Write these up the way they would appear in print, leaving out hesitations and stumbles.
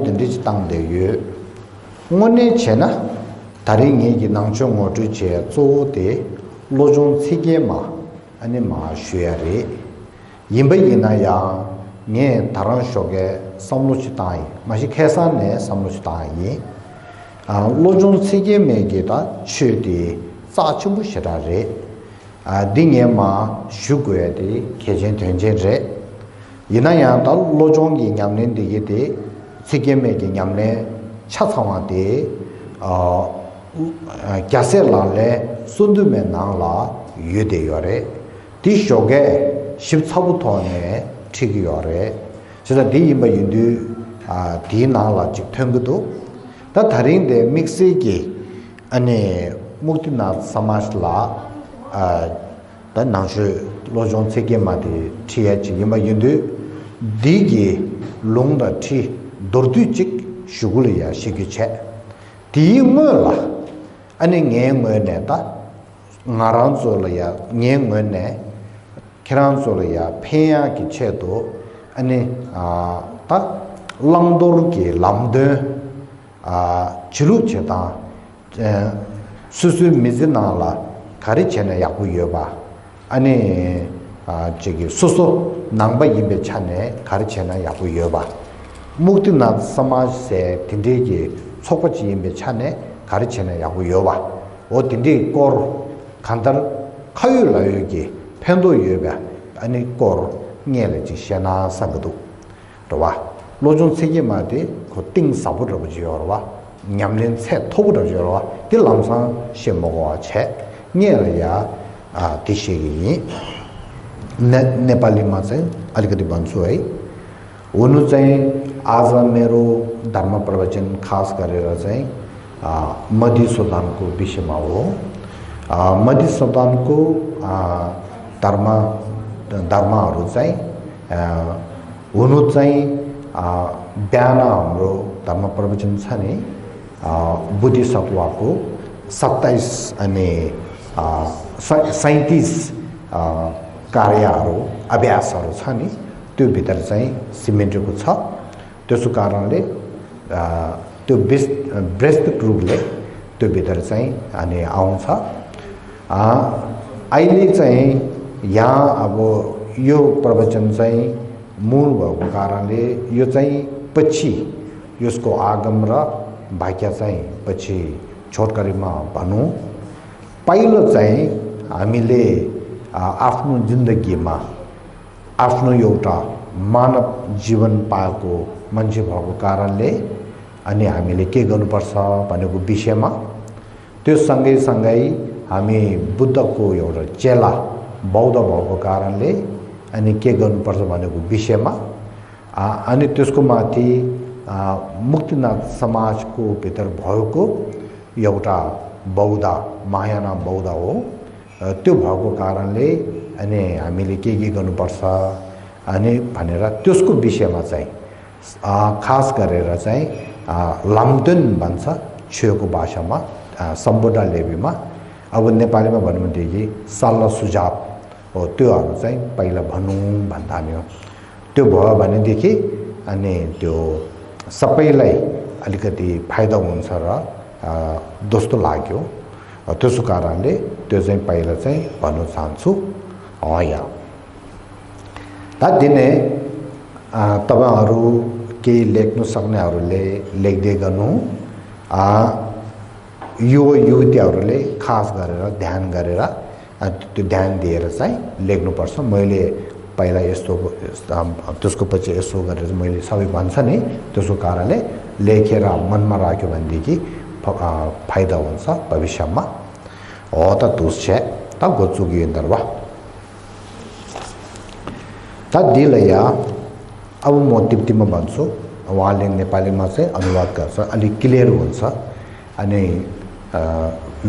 dindich tang de yu ngone chena tari nge gi nangcho ngotu che zo de lojong tsige ma ani ma shuyare yimba yina ya nge tarang shoge samluchi tai mashi kesan ne samluchi tai lojong tsige me ge da che de za chumbu shirare dinge ma shugwe de kejen tenje re yina ya da lojong gi nyamnen de ge de tsige me ge nyamne cha chawa de gyase la le sundu me nang la yude yore di shoge shib chabu to ne chigi yore sida di imba yundu di nang la jik tengudu da dharing de mixi ki ane Muktinath Samaj la da nangshu lojong tsege ma di tiya chigi imba yundu di ki longda ti dordu chik shuguli ya shigi che di ngu la ane nge ngu ne da ngaran zo la ya nge ngu ne kiran zo la ya penya ki che do ane da langdor ki lamde chilu che da susu mizi na la kari che na yaku yo ba ane jegi susu nangba yinbe cha ne kari che na yaku yo ba Muktinath Samaj se dinde ki tsokpa chi yinbe cha ne kari che na yaku yo ba o dinde kor kandar kayo la yo ki pendo yo ba ane kor nye la chi shena sangadu rwa lojong tsege ma de ko ting sabu rabu ji yo rwa nyamlen tse tobu rabu ji yo rwa di lamsang she mogo wa che nye la ya di shegi Nepali ma zang alikati bansu ay unu zang aza mero dharma pravachan khas kare ra zang Madhi Sudan ko bishima ho Madhi Sudan ko dharma haru zang unu zang Byana hamro dharma pravachan chane Buddhi Sattva ko 27 ane 37 कार्यहरू अभ्यासहरू छ नि त्यो भित्र चाहिँ सिमेन्टको छ त्यसो कारणले त्यो ब्रेस्ट ग्रुपले त्यो भित्र चाहिँ अनि आउँछ अहिले चाहिँ यहाँ अब यो प्रवचन चाहिँ मूल भएको कारणले यो चाहिँ पछि यसको आगम र भाग्य चाहिँ पछि छोटकरीमा भनौँ पहिलो चाहिँ हामीले आफ्नो जिन्दगीमा आफ्नो एउटा मानव जीवन पाएको मान्छे भएको कारणले अनि हामीले के गर्नुपर्छ भनेको विषयमा त्यो सँगै हामी बुद्धको एउटा चेला बौद्ध भएको कारणले अनि के गर्नुपर्छ भनेको विषयमा अनि त्यसको माथि मुक्तिनाथ समाजको भित्र भएको एउटा बौद्ध महायान बौद्ध हो त्यो भएको कारणले अनि हामीले के गर्नुपर्छ अनि भनेर त्यसको विषयमा चाहिँ खास गरेर चाहिँ लामदुन भन्छ छेउको भाषामा सम्बोधा लेबीमा अब नेपालीमा भन्नु भनेदेखि सल्लाह सुझाव हो त्योहरू चाहिँ पहिला भनौँ भन्थान्यो त्यो भयो भनेदेखि अनि त्यो सबैलाई अलिकति फाइदा हुन्छ र जस्तो लाग्यो त्यसो कारणले त्यो चाहिँ पहिला चाहिँ भन्न चाहन्छु यहाँ दिने तपाईहरु केही लेख्न सक्नेहरूले लेख्दै गर्नु युवतीहरूले खास गरेर ध्यान गरेर त्यो ध्यान दिएर चाहिँ लेख्नुपर्छ मैले पहिला यस्तो त्यसको पछि यसो गरेर मैले सबै भन्छ नि त्यसको कारणले लेखेर मनमा राख्यो भनेदेखि फाइदा हुन्छ भविष्यमा हो त दुष्य त गोचुगी इन्दरवा त दिलया अब म टिप्टीमा भन्छु उहाँले नेपालीमा चाहिँ अनुवाद गर्छ अलि क्लियर हुन्छ अनि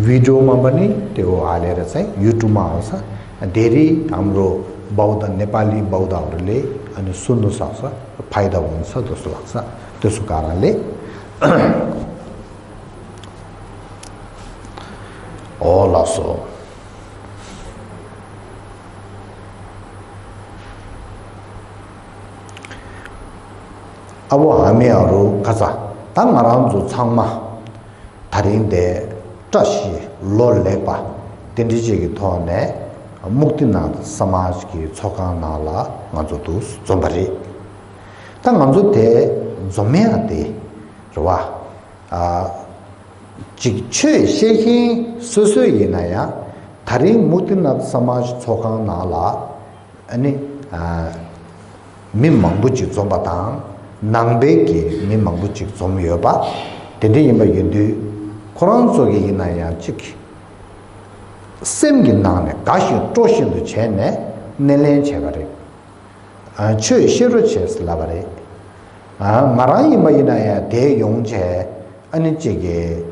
भिडियोमा पनि त्यो हालेर चाहिँ युट्युबमा आउँछ धेरै हाम्रो बौद्ध नेपाली बौद्धहरूले अनि सुन्नु सक्छ फाइदा हुन्छ जस्तो लाग्छ त्यसो कारणले Olaso 아부 하메아로 가자 당마람조 창마 다른데 자시 롤레바 덴디지기 토네 묵디나 사마지기 초강나라 먼저도 좀바리 당 먼저 대 좀해야돼 좋아 직최 세hin 소소이나야 다른 묵디나 사마지 초강나라 아니 민망부지 좀바당 낭베기 민망부지 좀 여봐 근데 이마 윤두 코란 속에 있나야 즉 셈기 나네 가시 조신도 전에 내내 제발에 최 시로 체스라바래 마라이 마이나야 대용제 아니 저게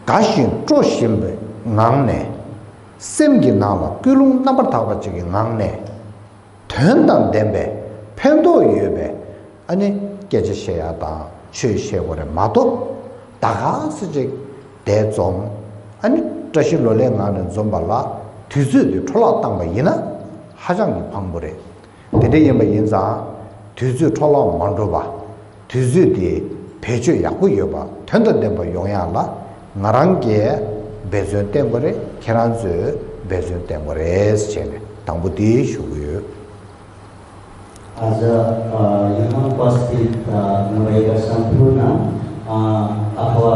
가시 조신베 낭네 셈기 나와 끌롱 나버타가 저게 낭네 된단 덴베 펜도 예베 아니 깨지셔야다 최시에고래 마도 다가스지 대좀 아니 다시 놀래가는 좀 발라 뒤즈도 촐라땅 바이나 하장이 방불에 데데에 뭐 인자 뒤즈 촐라 만도바 뒤즈디 배주 약부 여바 된다데 뭐 용야라 나랑게 배주 때문에 계란즈 배주 때문에 세네 당부디 쉬고요 आज यहाँ उपस्थित नभएका सम्पूर्ण अथवा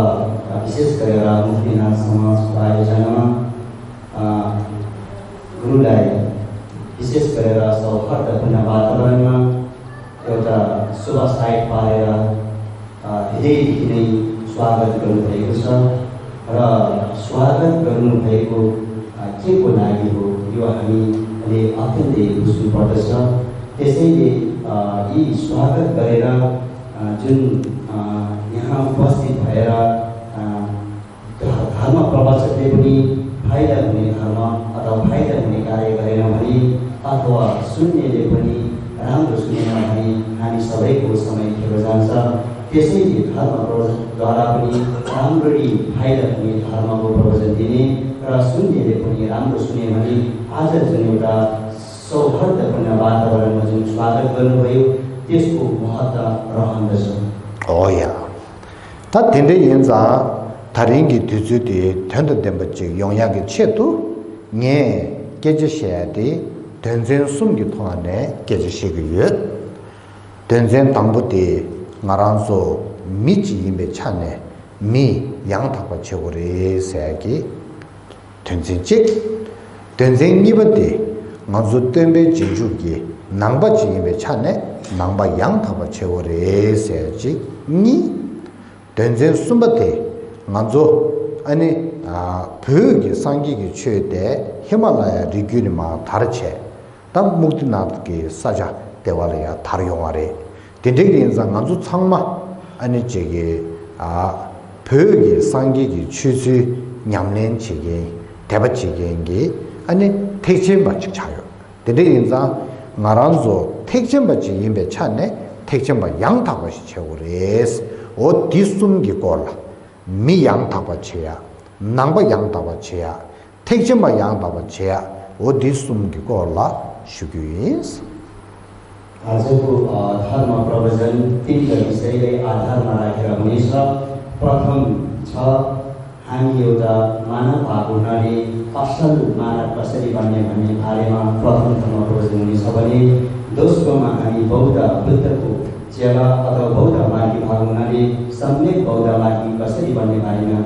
विशेष गरेर मुक्तिनाथ समाजको आयोजनामा गुरुलाई विशेष गरेर सौहार्दपूर्ण वातावरणमा एउटा शुभ साइट पाएर हृदयदेखि नै स्वागत गर्नुभएको छ र स्वागत गर्नुभएको के को लागि हो यो हामीले अत्यन्तै बुझ्नुपर्दछ त्यसैले यी स्वागत गरेर जुन यहाँ उपस्थित भएर धर्म प्रवचकले पनि फाइदा हुने धर्म अथवा फाइदा हुने कार्य गरेन भने अथवा सुन्नेले पनि राम्रो सुनेन भने हामी सबैको समय खेर जान्छ त्यसैले धर्म प्रवचकद्वारा पनि राम्ररी फाइदा हुने धर्मको प्रवचन दिने र सुन्नेले पनि राम्रो सुने भने आज जुन एउटा सौहार्दपूर्ण वातावरणमा जुन स्वागत गर्नुभयो त्यसको महत्त्व रहँदछ ओया 다 된데 인자 다른기 뒤주디 된다된버지 영향이 채도 네 깨지셔야 돼 된전 숨기 통안에 깨지시고요 된전 당부디 나란소 미지 임에 차네 미 양탁과 최고리 세기 된전직 된전 이버디 먼저 땜베 진주기 낭바지 임에 차네 낭바 양탁과 최고리 세지 니 된전 숨바테 먼저 아니 벽이 상기기 최대 히말라야 리균이마 다르체 당 묵디나게 사자 대화래야 다르용아래 된대기 인상 먼저 창마 아니 저기 벽이 상기기 최지 냠낸 체계 대바치게인게 아니 택진바치 차요 된대기 인상 나란조 택진바치 임배 차네 택진바 양타바시 최고래스 오 디숨기 꼴라 미 양타바체야 낭바 양타바체야 택점바 양타바체야 오 디숨기 꼴라 슈규인스 आजको धर्म प्रवचन तीनवटा विषयलाई आधारमा राखेर हुनेछ प्रथम छ हामी एउटा मानव भएको हुनाले असल मानव कसरी बन्ने भन्ने बारेमा प्रथम धर्म प्रवचन हुनेछ भने दोस्रोमा हामी बौद्ध बुद्धको चेला अथवा बौद्ध मार्गी भएको हुनाले सम्यक बौद्ध मार्गी कसरी बन्ने बारेमा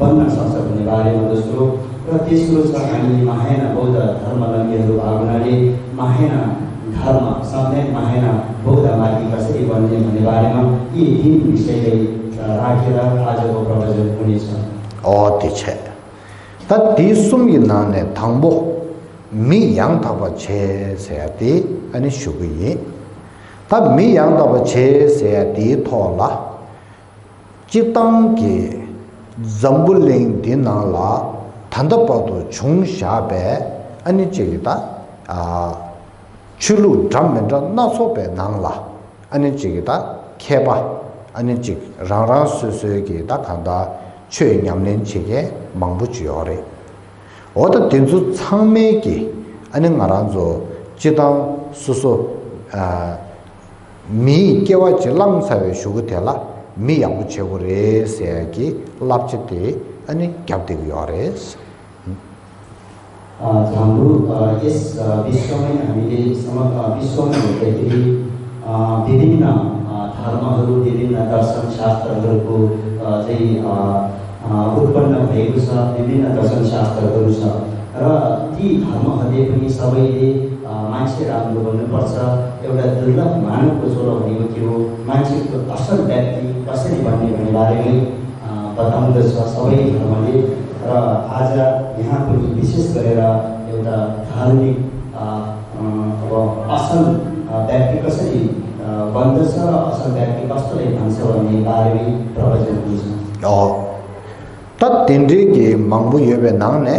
बन्न सक्छ भन्ने बारेमा दोस्रो र तेस्रो छ हामी महायान बौद्ध धर्मावलम्बीहरू भएको हुनाले महायान धर्म सम्यक महायान बौद्ध मार्गी कसरी बन्ने भन्ने बारेमा यी तीन विषयलाई राखेर आजको प्रवचन हुनेछ 어디체 다 디숨이 나네 당보 미 양타바 제세야디 아니 슈구이 다 미 양타바 제세야디 토라 지당기 잠불링 디나라 단답바도 중샤베 아니 제기다 출루 잠면자 나소베 나라 아니 제기다 케바 아니 지 라라 스스에게다 간다 최냠낸 책에 망부지요래 어떤 된수 창매기 아니 말한조 지당 수소 미 깨와 질랑사회 슈그텔라 미 양부 최고래 세기 랍치티 아니 겹되고 요레스 हाम्रो यस विश्वमै हामीले विश्वमा हेर्दाखेरि विभिन्न धर्महरू विभिन्न दर्शन शास्त्रहरूको चाहिँ उत्पन्न भएको छ विभिन्न दर्शन शास्त्रहरू छ र ती धर्महरूले पनि सबैले मान्छे राम्रो बन्नुपर्छ एउटा दुर्लभ मानवको ज्वरो भनेको के हो मान्छेको असल व्यक्ति कसरी बन्ने भन्ने बारेमै बताउँदछ सबै धर्मले र आज यहाँ पनि विशेष गरेर एउटा धार्मिक अब असल व्यक्ति कसरी बन्दछ र असल व्यक्ति कस्तोले भन्छ भन्ने बारेमै प्रवचन हुन्छ तत् तिन्द्रिकी मङ्बु योबे नाङ्ने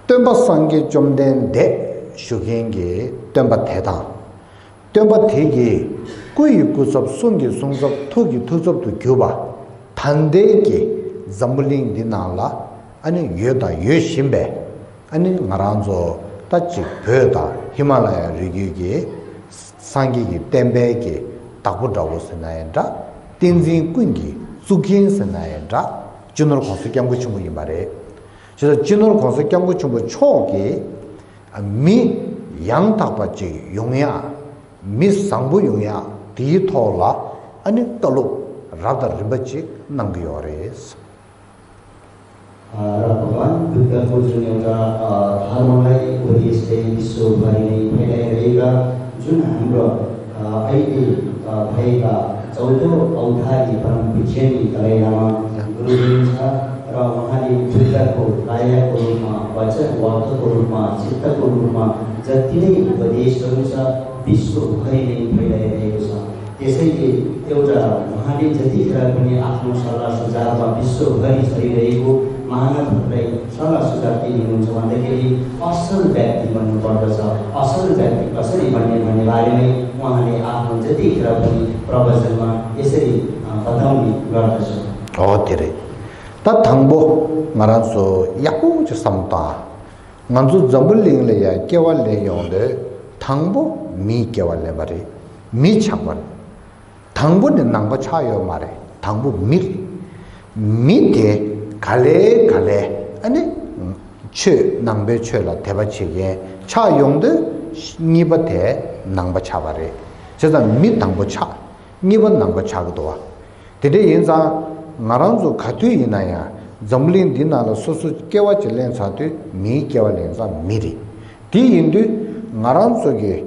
त्योम्बा सङ्गे जोम्देन दे शुकेङ्गे त्योम्बा थेताङ त्योम्बा थेगी कुई कुसब सुङ्गी सुङ्सब थुगी थुसब तु क्युबा थान्देकी जम्बुलिङ दिनाला अनि योदा यो शिम्बे अनि ngaraanzo tachi pyoda himalaya rigigi sangigi tembegi takbudawo senayenda tinzin kungi sukin senayenda junor khonsu kyamgu chungu yimare so junor khonsu kyamgu chungu chogi mi yang takpa chi yongya mi sangbu yongya di thola ani talu radar ribachi nangyores र भगवान बुद्धको जुन एउटा धर्मलाई उपदेशले विश्वभरि नै फैलाइरहेका जुन हाम्रो अहिले भएका 14औं अवतारी परम पूज्यनी दलाई लामा गुरुदेव छ र उहाँले बुद्धको कायाको रूपमा वचन वाक्यको रूपमा चित्तको रूपमा जति नै उपदेशहरू छ विश्वभरि नै फैलाइरहेको छ त्यसैले एउटा उहाँले जतिखेर पनि आफ्नो सल्लाह सुझावमा विश्वभरि छरिरहेको मानवहरूलाई सल्लाह सुझाव के दिनुहुन्छ भन्दाखेरि असल व्यक्ति बन्नुपर्दछ असल व्यक्ति कसरी बन्ने भन्ने बारेमै उहाँले आफ्नो जतिखेर पनि प्रवचनमा यसरी बताउने गर्दछ धेरै त थाङ्बो ngaraanso yaku che samta nganzu zambuling le ya kewal le yonde थाङ्बो mi kewal le bare mi chakwan थाङ्बो ne nangba chayo mare थाङ्बो mi de kale ane che nangbe che la teba chege cha yongde niba de nangba cha bare cheza mi tangbo cha niba nangba cha gdo dede yinza ngaranzu khatu yinaya zamlin dinala sosu kewa chelen sa tu mi kewa len sa miri di yindu ngaranzu ge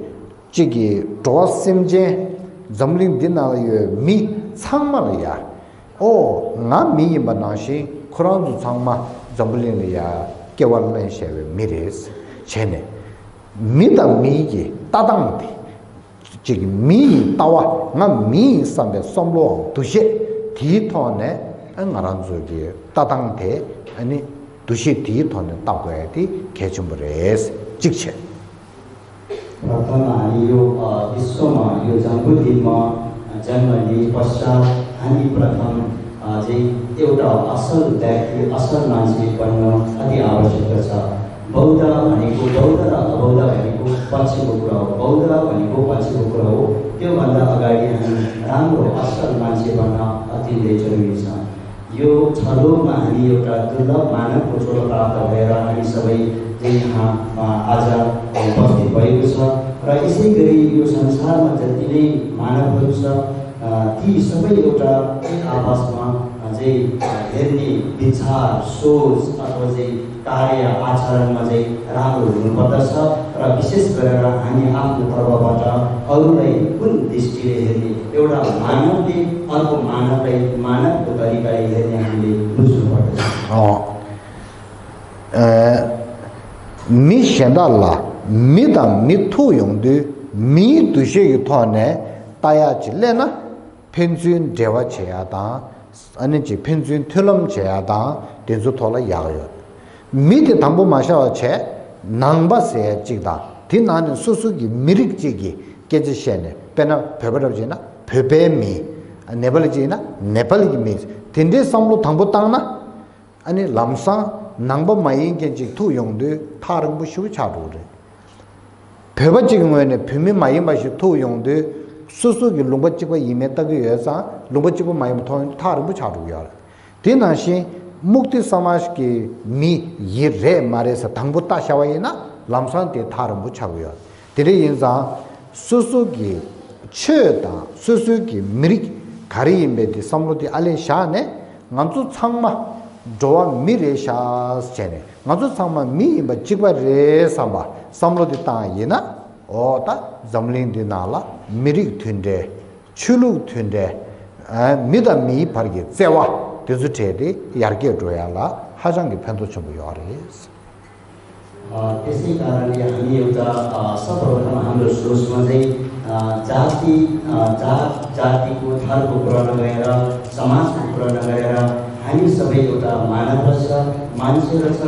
chigi towa simje zamlin dinala yo mi changma la ya o nga mi yimba nashi Kuranzu tsangma zambulin ya kewal lan shewe miris chene mida mii tatang di chigi mii tawa nga mii sambe somlo dushe di tohne ngaranzu ki tatang di ani dushe di tohne tabgoya di kechumburis jikche प्रथम हामी यो विश्वमा यो जम्बुद्वीपमा जन्म लिए पश्चात हामी प्रथम चाहिँ एउटा असल व्यक्ति असल मान्छे बन्न अति आवश्यक छ बौद्ध भनेको बौद्ध र अबौद्ध भनेको पछिको कुरा हो बौद्ध भनेको पछिको कुरा हो त्योभन्दा अगाडि हामी राम्रो असल मान्छे बन्न अति नै जरुरी छ यो छलोकमा हामी एउटा दुर्लभ मानवको ज्वरो प्राप्त भएर हामी सबै यहाँ आज उपस्थित भएको छ र यसै गरी यो संसारमा जति नै मानवहरू छ ती सबै एउटा आपसमा चाहिँ हेर्ने विचार सोच अथवा चाहिँ कार्य आचरणमा चाहिँ राम्रो हुनुपर्दछ र विशेष गरेर हामी आफ्नो तर्फबाट अरूलाई कुन दृष्टिले हेर्ने एउटा मानवले अर्को मानवलाई मानवको तरिकाले हेर्ने हामीले बुझ्नुपर्दछ mi shenda la mi dang mi tu yong du mi du she yu to ne ta ya chi le na penjun dewa che ya da ani ji penjun thulam che ya da den zu to la ya yo mi de dang bo ma sha che nang ba se ji da tin na ne su su gi mirik ji gi ke ji she ne pe na pe ba ji na pe pe mi nepal ji na nepal gi mi tin de sam lo dang bo tang na ani lam sa nangba mayin genjik tu yongdu tarang bu shivu charu re. Peba jiga ngoyane pimi mayin bashi tu yongdu 수수기 롱바치고 이메다기 여사 롱바치고 많이 통 타르부 차루야 디나시 묵티 사마시기 미 예레 말에서 당부다 샤와이나 람산테 타르부 차루야 디리 인자 수수기 최다 수수기 미리 가리임베디 삼로디 알레샤네 nganzu changma jowa mi re sha chene nganzu changma mi ba jigba re samba samlo di ta yina o ta zamling di nala mirik thunde chulu thunde mida mi parge zewa dezu chede yarge joyala hajang phanto chumbu yores त्यसै कारणले हामी एउटा सर्वप्रथम हाम्रो सोचमा चाहिँ जातिको थरको कुरा नगरेर समाजको कुरा नगरेर हामी सबै एउटा मानव छ मान्छे रहेछ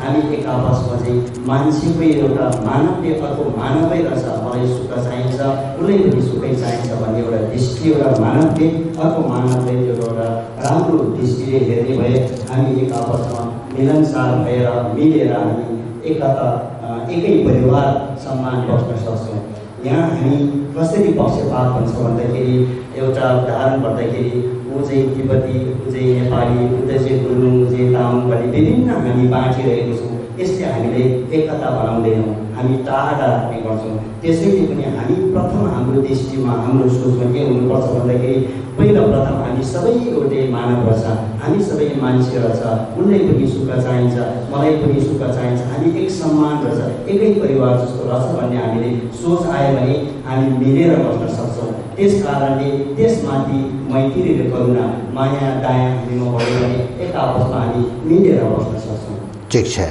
हामी एक आपसमा चाहिँ मान्छेकै एउटा मानवले अर्को मानवै रहेछ मलाई सुख चाहिन्छ उसलाई पनि सुखै चाहिन्छ भन्ने एउटा दृष्टि एउटा मानवले अर्को मानवले एउटा राम्रो दृष्टिले हेर्ने भए हामी एक आपसमा मिलनसार भएर मिलेर हामी एकै परिवार सम्मान बस्न सक्छौँ यहाँ हामी कसरी पक्षपात भन्छ भन्दाखेरि एउटा उदाहरण पर्दाखेरि ऊ चाहिँ तिब्बती ऊ चाहिँ नेपाली ऊ चाहिँ गुरुङ ऊ चाहिँ तामाङ भन्ने विभिन्न हामी बाँचिरहेको छौँ यसले हामीले एकता बनाउँदैनौँ हामी टाढा राख्ने गर्छौँ त्यसैले पनि हामी प्रथम हाम्रो दृष्टिमा हाम्रो सोचमा के हुनुपर्छ भन्दाखेरि पहिलो प्रथम हामी सबै एउटै मानव रहेछ हामी सबै मान्छे रहेछ उनलाई पनि सुख चाहिन्छ मलाई पनि सुख चाहिन्छ हामी एक सम्मान रहेछ एकै परिवार जस्तो रहेछ भन्ने हामीले सोच आयो भने हामी मिलेर बस्न सक्छौँ त्यस कारणले त्यसमाथि मैत्री र करुणा माया दया हामीमा भयो भने एक आपसमा हामी मिलेर बस्न सक्छौँ ठिक छ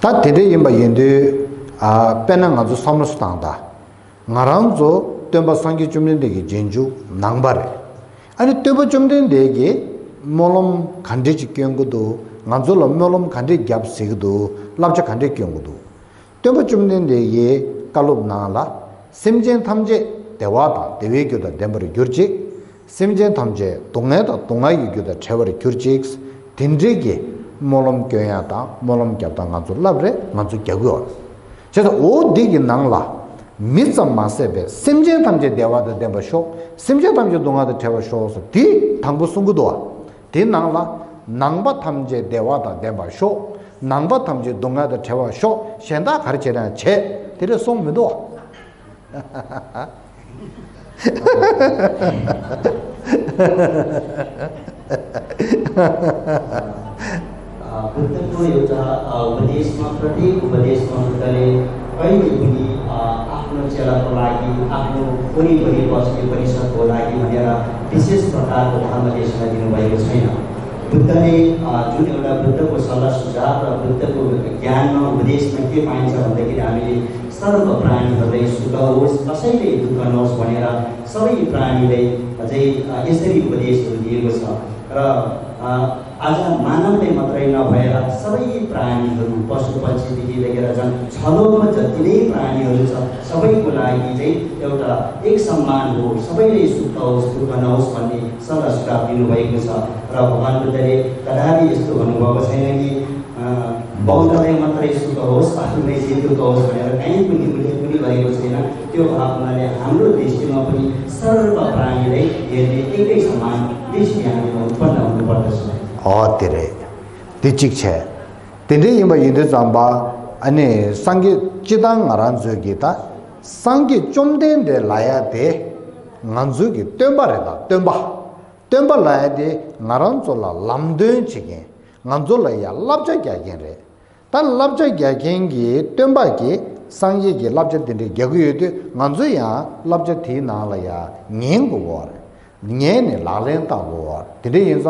ता धेरै यम्बा यन्दे पेना ngazu samrustanda ngaranzo temba sangi chumne degi jenju nangbare ani temba chumne degi molom khande chikyongdo ngazo lo molom khande gyap sigdo labcha khande kyongdo temba chumne degi kalub nala simjen thamje dewada dewegyoda dembare gyurji simjen thamje dongeda dongagi gyoda cheware gyurji dindrege molom kyoyata molom gyapta ngazo labre ngazo gyagyo 제가 오 디기 낭라 미점 마세베 심제 담제 대화도 되버쇼 심제 담제 동화도 되버쇼서 디 당부 송구도 디 낭라 낭바 담제 대화도 되버쇼 낭바 담제 동화도 되버쇼 현다 가르치는 제 데려 송미도 बुद्धको एउटा उपदेशमा प्रत्येक उपदेशमा बुद्धले कहिले पनि आफ्नो चेलाको लागि आफ्नो वरिपरि बस्ने परिषदको लागि भनेर विशेष प्रकारको धर्मदेशना दिनुभएको छैन बुद्धले जुन एउटा बुद्धको सल्लाह सुझाव र बुद्धको ज्ञानमा उपदेशमा के पाइन्छ भन्दाखेरि हामीले सर्व प्राणीहरूलाई सुख होस् कसैले दुःख नहोस् भनेर सबै प्राणीलाई अझै यसरी उपदेशहरू दिएको छ र आज मानवले मात्रै नभएर सबै प्राणीहरू पशु पक्षीदेखि लिएर झन् छलोमा जति नै प्राणीहरू छ सबैको लागि चाहिँ एउटा एक सम्मान हो सबैले सुख होस् दुःख नहोस् भन्ने सल्लाह सुझाव दिनुभएको छ र भगवान् बुद्धले कदापि यस्तो भन्नुभएको छैन कि बौद्धलाई मात्रै सुख होस् आफूलाई चाहिँ दुःख होस् भनेर कहीँ पनि उल्लेख पनि गरेको छैन त्यो भावनाले हाम्रो दृष्टिमा पनि सर्व प्राणीलाई हेर्ने एकै समान दृष्टि हामीमा उत्पन्न हुनुपर्दछ तेरे तिचिक छे तिने यम यिन्दे जाम्बा अनि संगे चिदाङ ngaranzu gita संगे चोमदेन दे लाया they nganzu gi temba re da temba लाया they ngaranzu la lamden chige nganzu la ya labja gya gen re ta labja gya gen gi temba gi संगे gi labja den de gya gu de nganzu ya labja thi na la ya ngeng go war ngeng ne la len ta go war de yin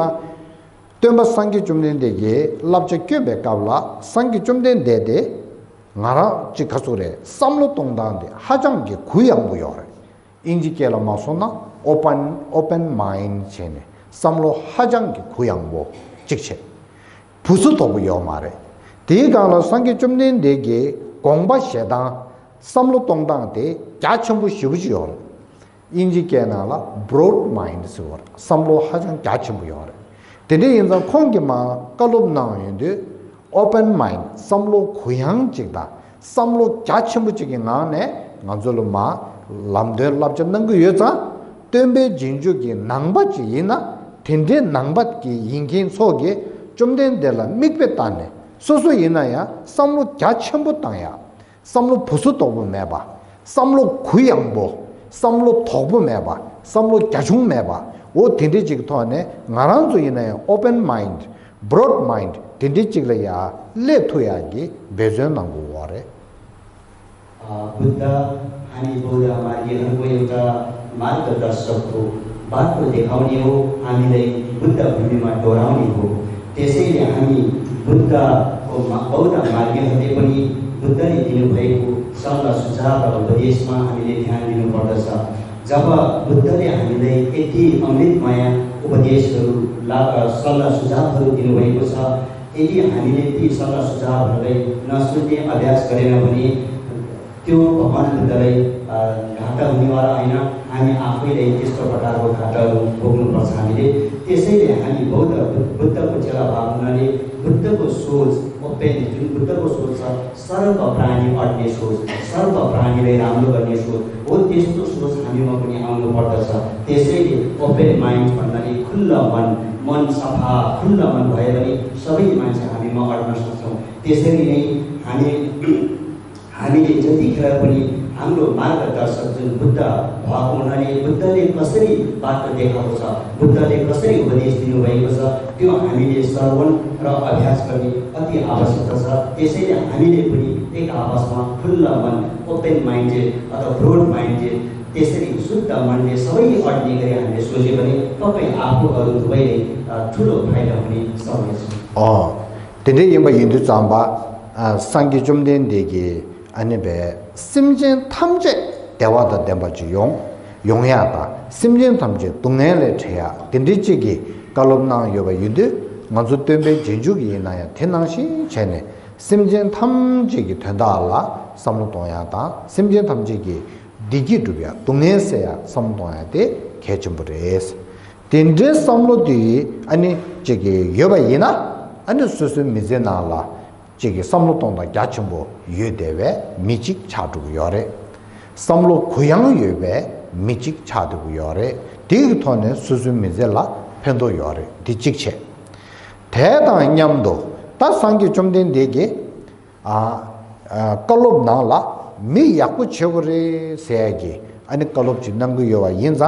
temba sangi chumden dege labja kyebe kabla sangi chumden dede ngara chi khasure samlo tongdan de hajang ge khuyang bu yor inji kela masona open mind chene samlo hajang ge khuyang bo chikche busu to bu yo mare de gala sangi chumden dege gongba sheda samlo tongdan de jachum bu shibuji yor inji kena la broad mind sur samlo hajang jachum bu yor Today in the Kongima, Kalubna, open mind, Samlo Kuyang Chigda, Samlo Chachimbuchigane, Nanzoluma, 람데 랍자 능그 여자 덤베 진주기 낭바지 이나 텐데 낭바기 인긴 속에 좀 된데라 믹베다네 소소 이나야 삼로 갸첨부 땅야 삼로 부수 도부 매봐 삼로 구양보 삼로 도부 매봐 삼로 갸중 매봐 오 텐데직 토네 나란조 이나야 오픈 마인드 브로드 마인드 텐데직래야 레토야기 베전난고 와래 Buddha हामी बौद्ध मार्गीहरूको एउटा मार्गदर्शक हो बाटो देखाउने हो हामीलाई बुद्ध भूमिमा डोराउने हो त्यसैले हामी बुद्धको बौद्ध मार्गीहरूले पनि बुद्धले दिनुभएको सल्लाह सुझाव र उपदेशमा हामीले ध्यान दिनुपर्दछ जब बुद्धले हामीलाई यति अमृतमय उपदेशहरू सल्लाह सुझावहरू दिनुभएको छ यदि हामीले ती सल्लाह सुझावहरूलाई नसुन्ने अभ्यास गरेन भने त्यो भगवान बुद्धलाई घाटा हुनेवाला होइन हामी आफैले त्यस्तो प्रकारको घाटाहरू भोग्नुपर्छ हामीले त्यसैले हामी बुद्धको चेला भाव हुनाले बुद्धको सोच ओपेन जुन बुद्धको सोच छ सर्व प्राणी अड्ने सोच सर्व प्राणीलाई राम्रो गर्ने सोच हो त्यस्तो सोच हामीमा पनि आउनु पर्दछ त्यसैले ओपेन माइन्ड भन्नाले खुल्ला मन सफा खुल्ला मन भयो भने सबै मान्छे हामीमा अड्न सक्छौँ त्यसरी नै हामीले जतिखेर पनि हाम्रो मार्गदर्शक जुन बुद्ध भएको हुनाले बुद्धले कसरी बाटो देखाएको छ बुद्धले कसरी उपदेश दिनुभएको छ त्यो हामीले श्रवण र अभ्यास गर्ने अति आवश्यकता छ त्यसैले हामीले पनि एक आपसमा खुल्ला मन ओपन माइन्डेड अथवा ब्रोड माइन्डेड त्यसरी शुद्ध मनले सबै अड्ने गरी हामीले सोच्यो भने तपाईँ आफू अरू दुवैले ठुलो फाइदा हुने सक्नेछ त्यही यिम्बा हिन्दू चाम्बा सांगी जुम्देन देगी 아니베 심진 탐제 대화도 된바지 용야다 심진 탐제 동네를 쳐야 딘디지기 갈롭나 요바 유드 먼저 때문에 진주기 나야天당시 전에 심진 탐지기 된다라 삼로동야다 심진 탐지기 디기두야 동네에서야 삼동야데 개점부레스 딘데 삼로디 아니 저기 요바이나 아니 수수 미제나라 저기 삼로동다 야침보 유대외 미직 차두고 요래 삼로 고향 유배 미직 차두고 요래 디기토네 수수미젤라 편도 요래 디직체 대단 냠도 다 상기 좀 된 되게 걸럽 나라 미 약부 쳐버리 세기 아니 걸럽 진난 거 요와 인자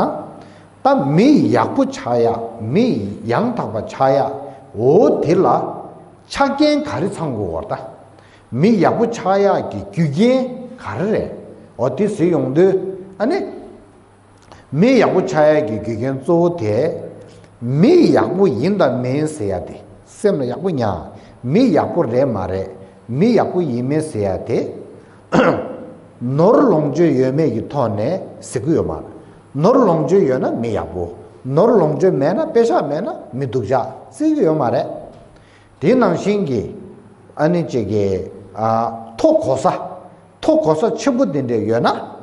다미 약부 차야 미 양타바 차야 오 딜라 차겐 가르창 거 같다. 미 야부 차야기 규게 가르래. 어디 쓰용도 아니 미 야부 차야기 규겐 조대 미 야부 인다 면세야 돼. 셈나 야부냐. 미 야부래 말해. 미 야부 이메세야 돼. 너를롱제 여매기 토네 쓰고요 말. 너를롱제 여나 미 야부. 너를롱제 매나 빼샤 매나 미두자 쓰고요 말해. 대낭신기 아니 저게 토코사 첨부된데 여나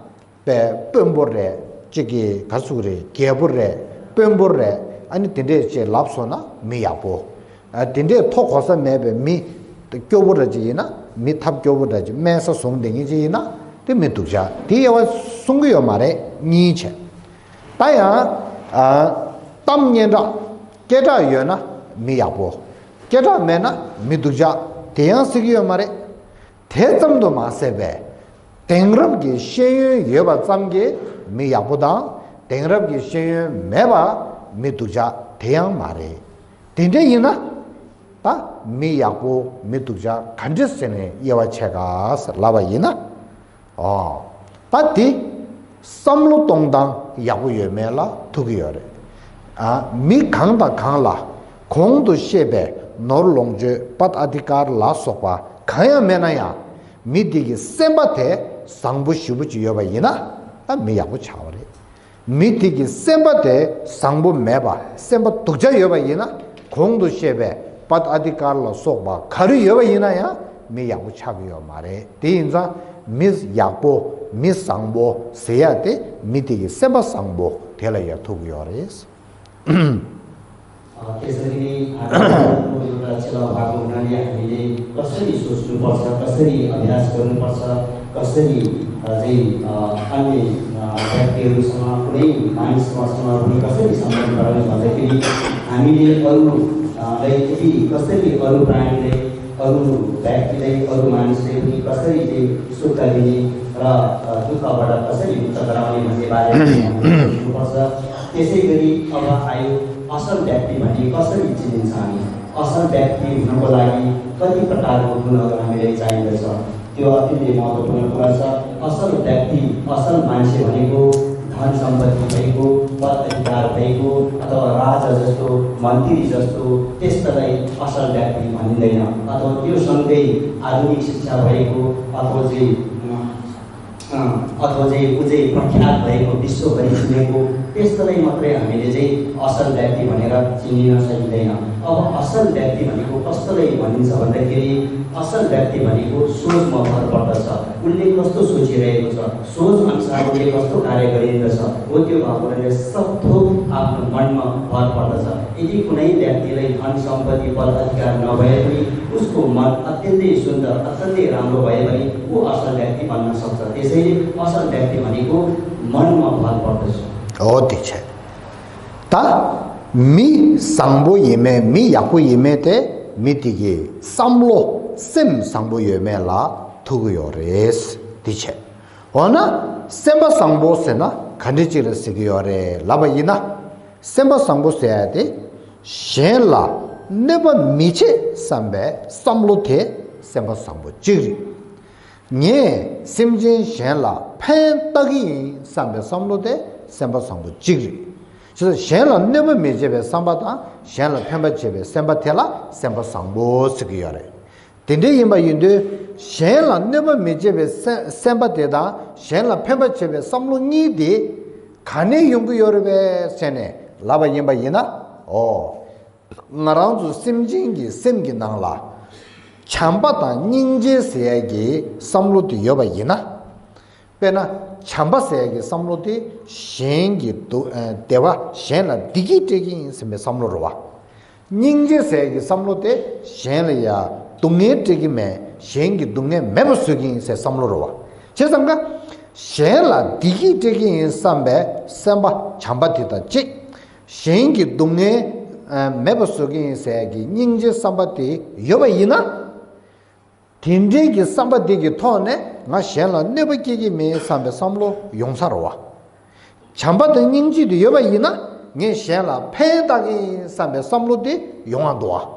배 뻔보래 저기 가수그래 개보래 뻔보래 아니 된데 제 랍소나 미야보 된데 토코사 매배 미 교보라지나 미탑 교보라지 매서 송댕이지나 되면두자 뒤에와 송고요 말에 니체 다야 땀년다 깨다 여나 미야보 केटा मैना मिदुजा तेयां सिगियो मारे तेजमदो मासेबे टेंगरब की शेय येबा चामगे मी याबुदा टेंगरब की शेय मेबा मिदुजा तेयां मारे तिंजे इना ता मी याबु मिदुजा 간제세네 예와 체가스 라바 이나 ताती समलो तोंगदां याबु येमेला तुगियोरे मी खांदा खांला 공도 셰베 너롱제 밭 아디카르 라소파 가야 메나야 미디기 셈바테 상부 슈부지 여바이나 미야부 차오레 미디기 셈바테 상부 메바 셈바 독자 여바이나 공도 셰베 밭 아디카르 라소파 가르 여바이나야 미야부 차비요 말에 디인자 미스 야보 미스 상보 세야데 미디기 셈바 상보 텔라야 투기요레스 त्यसरी एउटा चेला भएको हुनाले हामीले कसरी सोच्नुपर्छ कसरी अभ्यास गर्नुपर्छ कसरी चाहिँ अन्य व्यक्तिहरूसँग कुनै मानिससँग पनि कसरी सम्बन्ध गराउने भन्दाखेरि हामीले अरूलाई यदि कसरी अरू प्राणीले अरू व्यक्तिले अरू मानिसले पनि कसरी चाहिँ सुख दिने र दुःखबाट कसरी मुक्त गराउने भन्ने बारेमा हुनुपर्छ। त्यसै गरी अब आयो असल व्यक्ति भने कसरी चिनिन्छ हामी असल व्यक्ति हुनको लागि कति प्रकारको गुणहरू हामीलाई चाहिँदछ त्यो अत्यन्तै महत्त्वपूर्ण कुरा छ। असल व्यक्ति असल मान्छे भनेको धन सम्पत्ति भएको पद अधिकार भएको अथवा राजा जस्तो मन्त्री जस्तो त्यस्तालाई असल व्यक्ति भनिँदैन अथवा त्यो सँगै आधुनिक शिक्षा भएको अथवा चाहिँ ऊ चाहिँ प्रख्यात भएको विश्वभरि चिनेको त्यस्तोलाई मात्रै हामीले चाहिँ असल व्यक्ति भनेर चिनिन सकिँदैन। अब असल व्यक्ति भनेको कस्तोलाई भनिन्छ भन्दाखेरि असल व्यक्ति भनेको सोचमा भर पर्दछ उसले कस्तो सोचिरहेको छ सोच अनुसार उसले कस्तो कार्य गरिरहेछ हो त्यो भावनाले सब थोक आफ्नो मनमा भर पर्दछ। यदि कुनै व्यक्तिलाई धन सम्पत्ति पद अधिकार नभए पनि उसको मन अत्यन्तै सुन्दर अत्यन्तै राम्रो भए भने ऊ असल व्यक्ति बन्न सक्छ। त्यसैले असल व्यक्ति भनेको मनमा भर पर्दछ। mi sangbo yeme mi yaku yeme te mi tigi samlo sem sangbo yeme la tugu yores diche ona semba sangbo se na khandichira sigi yore laba yina semba sangbo se ade shen la neba miche sambe samlo te semba sangbo jiri nye simjin shen la pen tagi sambe samlo te semba sangbo jiri 그래서 셴라 네버 메제베 삼바다 셴라 펜바제베 셈바텔라 셈바 상보스기야래 딘데 임바 인데 셴라 네버 메제베 셈바데다 셴라 펜바제베 삼로니디 가네 용구 여르베 세네 라바 임바 이나 나랑주 심징기 셈기 나라 참바다 닝제세야기 삼로디 여바 이나 베나 참바세에게 삼로디 셴기 대와 셴라 디기되기 있으면 삼로로와 닝제세에게 삼로데 셴리야 동네되기매 셴기 동네 매버스기 있어 삼로로와 제상가 셴라 디기되기 삼배 삼바 참바티다 지 셴기 동네 매버스기 있어기 닝제 삼바티 여바이나 딘제기 삼바디기 토네 nga shenla neba kiki me sambe samlo yongsa rawa chamba de ningji de yoba yina nge shenla pen dagi sambe samlo de yonga doa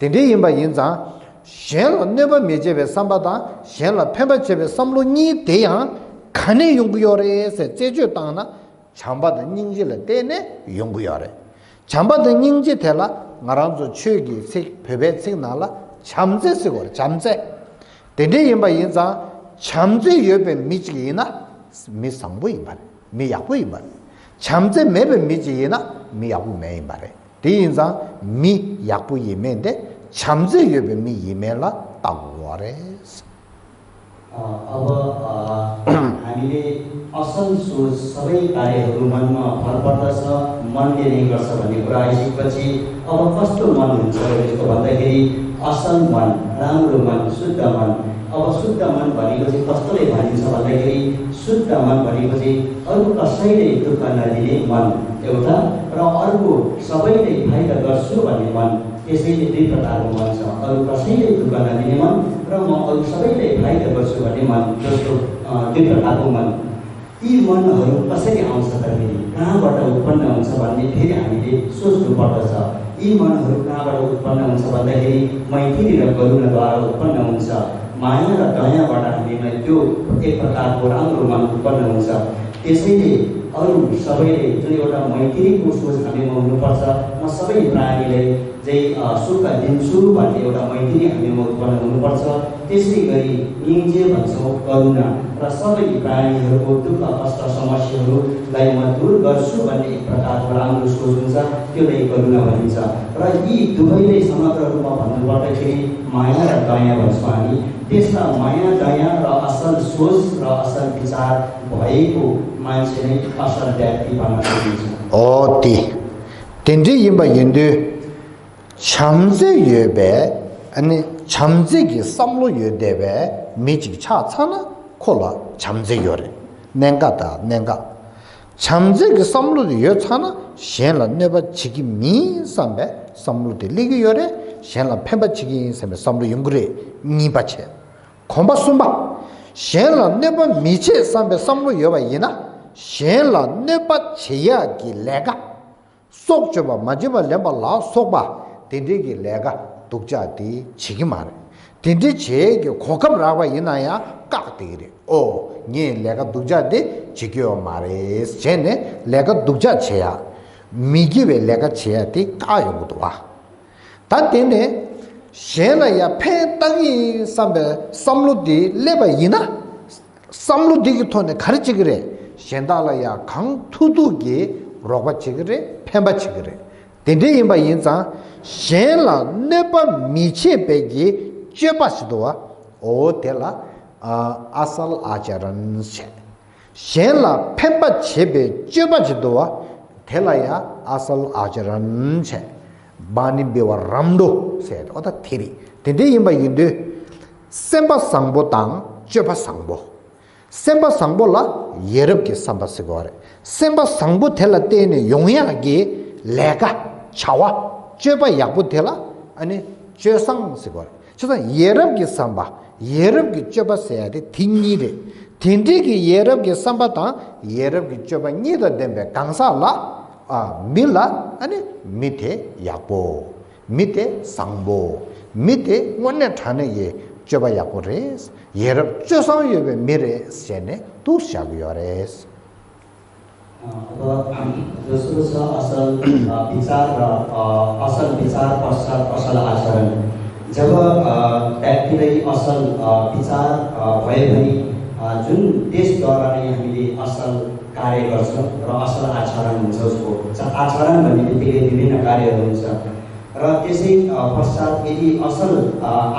dende yinba yinza shenla neba mejebe samba da shenla penba chebe samlo ni de yang kane yongu yore se jeju tangna chamba de ningji le dene yongu yore chamba de ningji tela ngaranzo chögi sik pebe sik nala chamze sigore chamze dende yinba yinza 참제 옆에 미지이나 미 상부이 말 미야부이 말 참제 매베 미지이나 미야부 매이 말에 대인상 미 약부 예매인데 참제 옆에 미 예매라 따고래 अब हामीले असल सोच सबै कार्यहरू मनमा भर पर्दछ मनले नै गर्छ भन्ने कुरा आइसकेपछि अब कस्तो मन हुन्छ यसको भन्दाखेरि असल मन राम्रो मन शुद्ध मन अब शुद्ध मन भनेको चाहिँ कस्तोले भनिन्छ भन्दाखेरि शुद्ध मन भनेको चाहिँ अरू कसैले दुःख नदिने मन एउटा र अर्को सबैले फाइदा गर्छु भन्ने मन त्यसैले दुई प्रकारको मन छ अरू कसैले दुःख नदिने मन र म अरू सबैले फाइदा गर्छु भन्ने मन जस्तो दुई प्रकारको मन यी मनहरू कसरी आउँछ भन्ने कहाँबाट उत्पन्न हुन्छ भन्ने फेरि हामीले सोच्नु पर्दछ यी मनहरू कहाँबाट उत्पन्न हुन्छ भन्दाखेरि मैत्री र करुणाद्वारा उत्पन्न हुन्छ माया र दयाबाट हामीमा त्यो एक प्रकारको राम्रो मन उत्पन्न हुन्छ त्यसैले अरू सबैले जुन एउटा मैत्रीको सोच हामीमा हुनुपर्छ म सबै प्राणीलाई चाहिँ सुख दिन्छु भन्ने एउटा मैत्री हामीमा उत्पन्न हुनुपर्छ त्यसै गरी निङ्जे भन्छौँ करुणा र सबै प्राणीहरूको दुःख कष्ट समस्याहरूलाई म दूर गर्छु भन्ने एक प्रकारको राम्रो सोच हुन्छ त्यसलाई करुणा भनिन्छ र यी दुवैले समग्र रूपमा भन्नुपर्दाखेरि माया र दया भन्छौँ हामी त्यसमा माया दया र असल सोच र असल विचार भएको मान्छे नै असल व्यक्ति बन्न सकिन्छ 텐데 임바 인데 참제 예배 아니 참제기 삼로 예대베 미지 차차나 콜라 참제 요래 nen가다 nen가 참제기 삼루도 여차나 셴라 네바 지기 미 삼베 삼루도 리기 요래 셴라 펜바 지기 삼베 삼루 용그레 니바체 콤바숨바 셴라 네바 미체 삼베 삼루 여바 이나 셴라 네바 제야기 레가 속줘바 마지바 레바라 속바 딘디기 레가 독자디 지기 말해 딘디 제게 고급라바 이나야 깍되기래 니 내가 독자디 지겨 말해 쟤네 내가 독자 제야 미기베 내가 제야디 까요도 와 단때네 셴라야 폐 땅이 삼베 삼루디 레바 이나 삼루디기 톤에 가르치 그래 셴달라야 강투두기 로바치 그래 펜바치 그래 딘디 임바 인자 셴라 네바 미체 베기 쩨바시도와 오텔라 아살 아자란 셴라 펜바 쳬베 쩨바지도와 텔라야 아살 아자란 쳬 바니 베와 람도 세 오다 티리 딘디 임바 인데 셈바 상보 땅 쩨바 상보 셈바 상보라 예럽게 삼바스고래 셈바 상보 텔라 때네 용야게 레가 차와 쩨바 약부 텔라 아니 쩨상 스고래 저는 예럽게 삼바 예럽게 쩨바세야 돼 딩니데 딩디게 예럽게 삼바다 예럽게 쩨바 니다 뎀베 강사라 밀라 아니 밑에 약보 밑에 상보 밑에 원내 타네에 쩨바 약보레스 예럽 쩨상 예베 미레 세네 또 샤비어레스 दोस्रो असल विचार र असल विचार पश्चात असल आचरण जब व्यक्तिले असल विचार भए पनि जुन देशद्वारा नै हामीले असल कार्य गर्छौँ र असल आचरण हुन्छ उसको आचरण भन्ने बित्तिकै विभिन्न कार्यहरू हुन्छ र त्यसै पश्चात यदि असल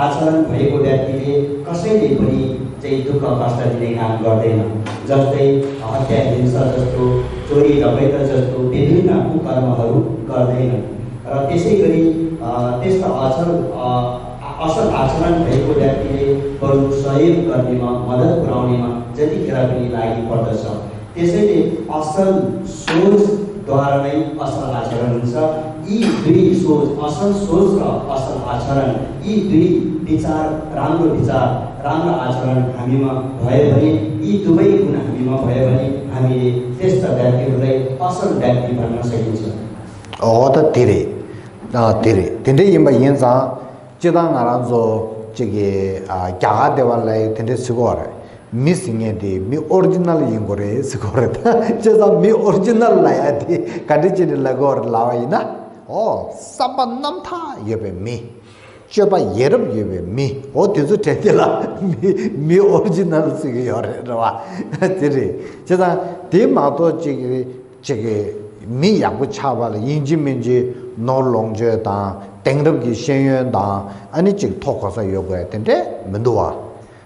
आचरण भएको व्यक्तिले कसैले पनि चाहिँ दुःख कष्ट दिने काम गर्दैन जस्तै हत्या हिंसा जस्तो चोरी डकैती जस्तो विभिन्न कुकर्महरू गर्दैन र त्यसै गरी त्यस्ता असल आचरण भएको व्यक्तिले बरु सहयोग गर्नेमा मद्दत पुर्याउनेमा जतिखेर पनि लागि पर्दछ त्यसैले असल सोचद्वारा नै असल आचरण हुन्छ यी दुई सोच असल सोच र असल आचरण यी दुई विचार राम्रो आचरण हामीमा भयो भने यी दुवै गुण हामीमा भयो भने हामीले त्यस्ता व्यक्तिहरूलाई असल व्यक्ति भन्न सकिन्छ त धेरै धेरै 임바 인자 지당 알아서 저게 야가 대발라이 텐데 쓰고래 미싱에디 미 오리지널 인고래 쓰고래다 제가 미 오리지널 라야디 가디지를 라고를 라와이나 사바 남타 예베 미 쩨바 예럽 예베 미 어디서 됐더라 미 오리지널 쓰게 요래라 들이 제가 대마도 저게 미 양부 차발을 인지민지 노롱제다 땡럽기 신연다 아니 즉 토커서 요구해야 된대 문도와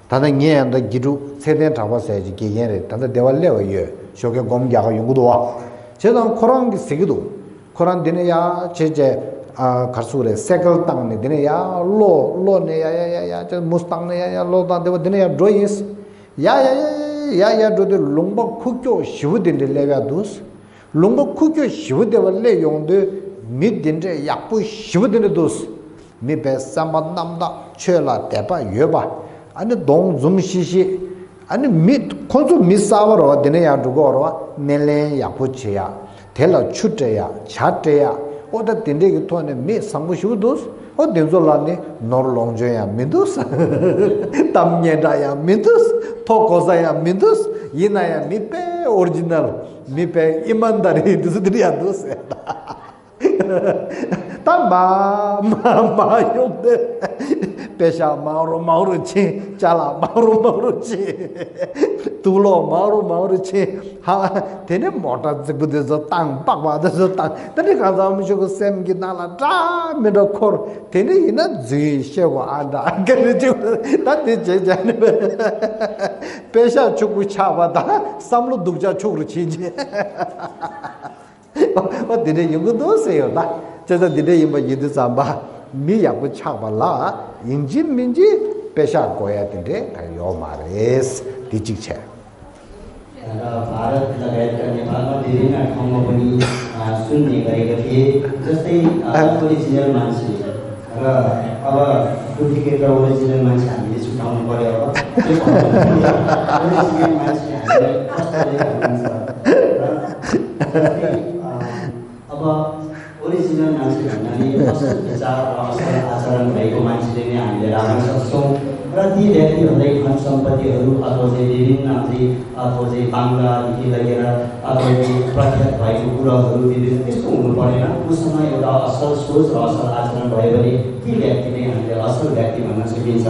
다른 예한다 기루 세대 잡아서야지 기예래 다들 대발래요 쇼게 공자가 연구도와 제가 코란 세기도 코란 되네야 제제 가수래 세글 땅네 되네야 로네야야야야 저 무스땅네야 로다 되네야 드로이스 야야야야야 드도 롱바 쿠교 시부된데 레가도스 롱바 쿠교 시부데발래 용도 미딘데 약부 시부된데 도스 미베 삼반남다 최라 대바 여바 아니 동좀시시 아니 미 콘소 미사ව러 되네야 두고로 멜레 약부치야 텔라 추트야 차트야 오다 딘데기 토네 미 상부시부도스 덴졸라네 노르롱제야 민두스 담녜다야 민두스 토코자야 민두스 이나야 미페 오리지널 미페 이만다리 두스드리야 두스 마용데 페샤 마우로치 잘라 마우로치 둘로 마우로치 하 되네 모타 지부데서 땅 빡바데서 땅 근데 가자면 저거 샘기 나라 다 메도 코 되네 이나 지셔고 안다 그래 지금 나한테 제자네 페샤 죽고 차바다 삼로 독자 죽으로 치지 되네 이거도 세요 나 제가 되네 이거 이드 삼바 미야고 차발라 인진민지 배샤 고야 된데 요 말레스 디직체 र भारत लगायतका नेपालमा विभिन्न ठाउँमा पनि सुन्ने गरेका थिए जस्तै ओरिजिनल मान्छे र अब डुप्लिकेट र ओरिजिनल मान्छे हामीले छुटाउनु पर्यो अब ओरिजिनल मान्छे हामीले कसरी हुन्छ अब ओरिजिनल मान्छे भन्नाले असल विचार र असल आचरण भएको मान्छेले नै हामीले राख्न सक्छौँ र ती व्यक्तिहरूलाई धन सम्पत्तिहरू अथवा चाहिँ विभिन्न अथवा चाहिँ बाङ्लादेखि लगेर अथवा चाहिँ प्रख्यात भएको कुराहरू विभिन्न त्यस्तो हुनु परेन उसँग एउटा असल सोच र असल आचरण भयो भने ती व्यक्ति नै हामीले असल व्यक्ति भन्न सकिन्छ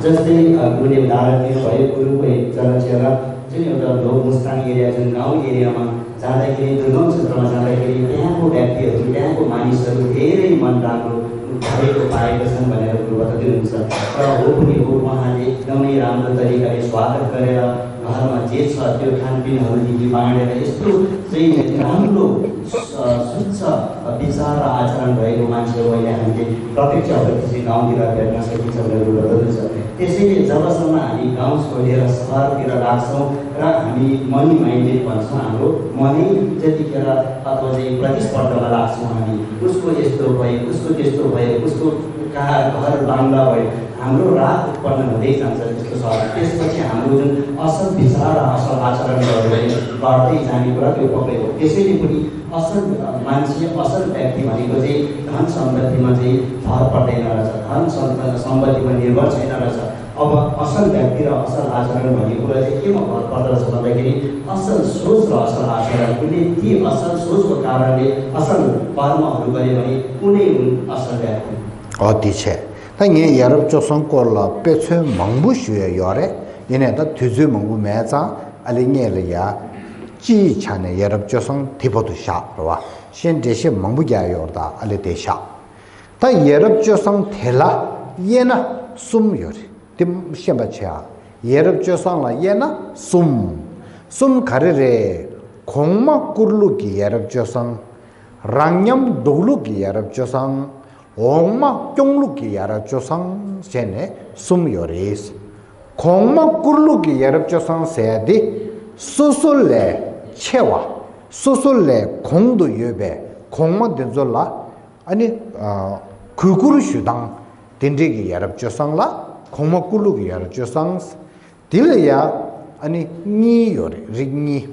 जस्तै गुरुले उदाहरण दिनुभयो गुरुको एकजना चेला जुन एउटा लो मुस्ताङ एरिया जुन गाउँ एरियामा जाँदाखेरि दुर्गम क्षेत्रमा जाँदाखेरि त्यहाँको व्यक्तिहरू त्यहाँको मानिसहरू धेरै मन राम्रो भएको पाएका छन् भनेर गुरु बताउनुहुन्छ र हो पनि हो उहाँले एकदमै राम्रो तरिकाले स्वागत गरेर घरमा जे छ त्यो खानपिनहरूदेखि बाँडेर यस्तो चाहिँ राम्रो शुद्ध विचार र आचरण भएको मान्छेहरू अहिले हामीले प्रत्यक्ष चाहिँ गाउँतिर भेट्न सकिन्छ भनेर गुरु बताउनुहुन्छ त्यसैले जबसम्म हामी गाउँ छोडेर सहरतिर लाग्छौँ र हामी मनी माइन्डेड भन्छौँ हाम्रो मनै जतिखेर अथवा चाहिँ प्रतिस्पर्धामा लाग्छौँ हामी उसको यस्तो भयो उसको त्यस्तो भयो उसको कहाँ घर बाङ्ला भयो हाम्रो राग उत्पन्न हुँदै जान्छ त्यस्तो छ त्यसपछि हाम्रो जुन असल विचार र असल आचरण गर्दै जाने कुरा त्यो पक्कै हो त्यसैले पनि असल मान्छे असल व्यक्ति भनेको चाहिँ धन सम्पत्तिमा चाहिँ भर पर्दैन रहेछ धन सम्पत्तिमा निर्भर छैन रहेछ अब असल व्यक्ति र असल आचरण भन्ने कुरा चाहिँ केमा भर पर्दछ भन्दाखेरि असल सोच र असल आचरण कुनै ती असल सोचको कारणले असल कर्महरू गरे भने कुनै हुन् असल व्यक्ति 的确，但人也是做生过了，别村蒙不学要嘞，人家他推出蒙不买账，阿里年了呀，几千年也是做生提不都下是吧？现这些蒙不家要的，阿里得下，但也是做生提了，也呢松有的，对先不吃啊，也是做生了也呢松开的嘞，空嘛咕噜给也是做生，让人多噜给也是做生。 옹마 쫑루기 야라 조상 세네 숨요레스 공마 꿀루기 야라 조상 세디 소솔레 체와 소솔레 공도 예배 공마 된졸라 아니 그구르 슈당 딘디기 야라 조상라 공마 꿀루기 야라 조상 딜야 아니 니요레 링니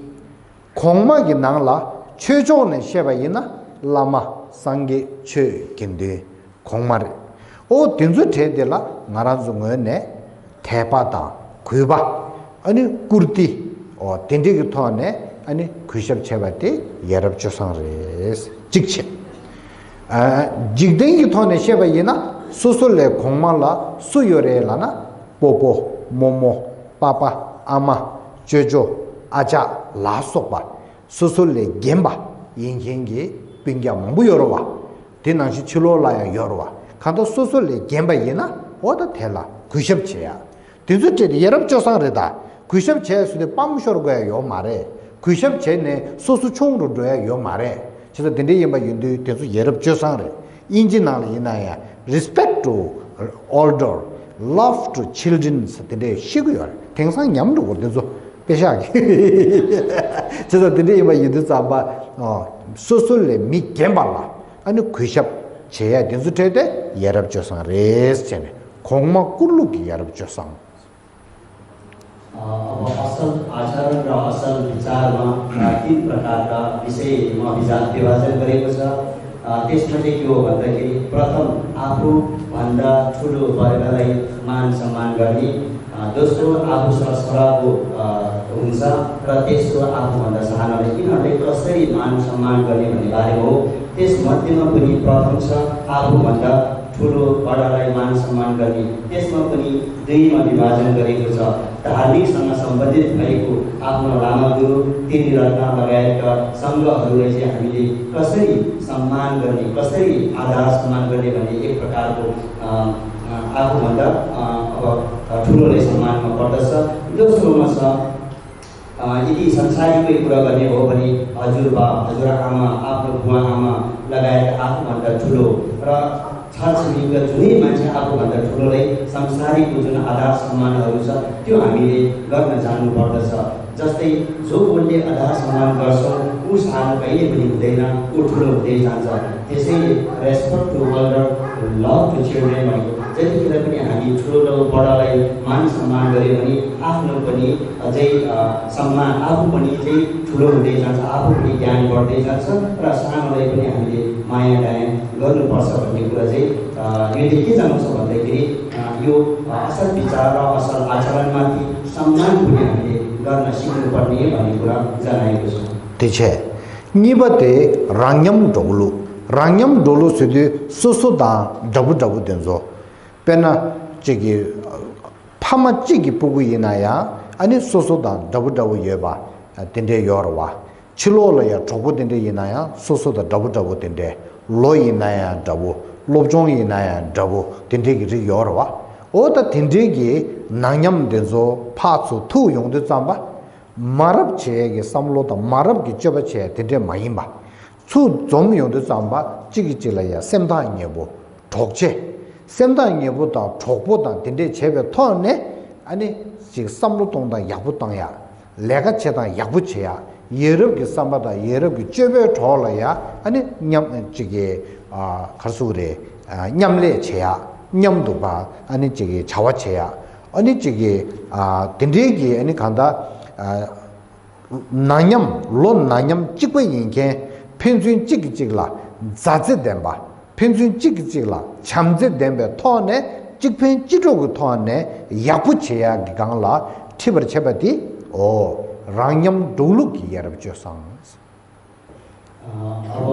공마기 나라 최종의 셰바이나 라마 상게 최긴데 공마르 오 딘주 테데라 나란중어네 대바다 괴바 아니 꾸르티 어 딘디기 토네 아니 귀샵 체바티 예럽 조상레스 직체 아 직댕기 토네 셰바이나 소솔레 공마라 수요레라나 뽀뽀 모모 빠빠 아마 제조 아자 라소바 소솔레 겜바 인행기 빙자 뭐 열어와 대난시 치료라야 열어와 간도 소소리 겜바이나 어디 텔라 90제야 대주제 여럽 조상이다 90제에서 밤쇼로 거야 요 말에 90제네 소수 총으로 줘야 요 말에 그래서 근데 이마 윤도 대주 여럽 조상을 인지나를 이나야 respect to older love to children 근데 시고요 굉장히 냠도 거든요 배샤기 그래서 근데 이마 윤도 잡아 소솔레 미 겜발라 아니 귀샵 제야 된수테데 예럽 조상 레스체네 공마 꿀루기 예럽 조상 अब असल आचरण र असल विचारमा तीन प्रकारका विषयमा विभाजन गरेको छ त्यसमा चाहिँ के हो भन्दाखेरि प्रथम आफूभन्दा ठुलो वर्गलाई मान सम्मान गर्ने दोस्रो आफू सरसराको हुन्छ र तेस्रो आफूभन्दा सानालाई यिनीहरूले कसरी मान सम्मान गर्ने भन्ने बारेमा हो त्यसमध्येमा पनि प्रथम छ आफूभन्दा ठुलो बडालाई मान सम्मान गर्ने त्यसमा पनि दुईमा विभाजन गरेको छ धार्मिकसँग सम्बन्धित भएको आफ्नो लामा गुरु तिनी रत्न लगायतका सङ्घहरूलाई चाहिँ हामीले कसरी सम्मान गर्ने कसरी आदर सम्मान गर्ने भन्ने एक प्रकारको आफूभन्दा अब ठुलोले सम्मानमा पर्दछ दोस्रोमा छ यदि संसारीकै कुरा गर्ने हो भने हजुरबा हजुरआमा आफ्नो बुवा आमा लगायत आफूभन्दा ठुलो र छरछिमेकीका जुनै मान्छे आफूभन्दा ठुलोलाई संसारीको जुन आदर सम्मानहरू छ त्यो हामीले गर्न जान्नुपर्दछ जस्तै जो उसले आधार सम्मान गर्छ ऊ सानो कहिले पनि हुँदैन ऊ ठुलो हुँदै जान्छ त्यसैले respect to elder love to children भनेको जतिखेर पनि हामी ठुलो बडालाई मान सम्मान गऱ्यो भने आफ्नो पनि अझै सम्मान आफू पनि चाहिँ ठुलो हुँदै जान्छ आफू पनि ज्ञान बढ्दै जान्छ र सानोलाई पनि हामीले माया दया गर्नुपर्छ भन्ने कुरा चाहिँ यसले के जनाउँछ भन्दाखेरि यो असल विचार र असल आचरणमाथि सम्मान पनि हामीले गर्न सिक्नुपर्ने भन्ने कुरा जनाएको छ त्यसै निबते राङयम डोलो सुदि सोसोदा डबु देन्जो पेना चिगी फामा चिगी पुगु यिनाया अनि सोसोदा डबु येबा तिन्दे योरवा छिलोला या ठोगु तिन्दे यिनाया सोसोदा डबु तिन्दे लो यिनाया डबु लोबजों यिनाया डबु तिन्दे गिरि योरवा ओ त तिन्दे गी नाङयम देन्जो फासु थु योंदे जाम्बा मारब छेगे समलो त मारब गी चबा छे तिन्दे माइमा छु जोम योंदे जाम्बा चिगी चिलाया सेमदा न्यबो ठोकचे सेमदा न्यबो ता ठोकबो ता तिन्दे छेबे थोने 아니 지금 삼로동다 야부땅야 내가 제다 야부치야 예럽기 삼바다 예럽기 쩨베 돌아야 아니 냠 지게 가수래 냠레 제야 냠도 봐 아니 지게 자와체야 아니 지게 딘데기 아니 간다 나냠 론 나냠 찍고 인게 펜준 찍기찍라 자제된 봐 펜준 찍기찍라 참제된 배 토네 직편 지도고 토네 야부체야 기강라 티버 쳬바디 오 랑냠 돌루기 여러분께서 अब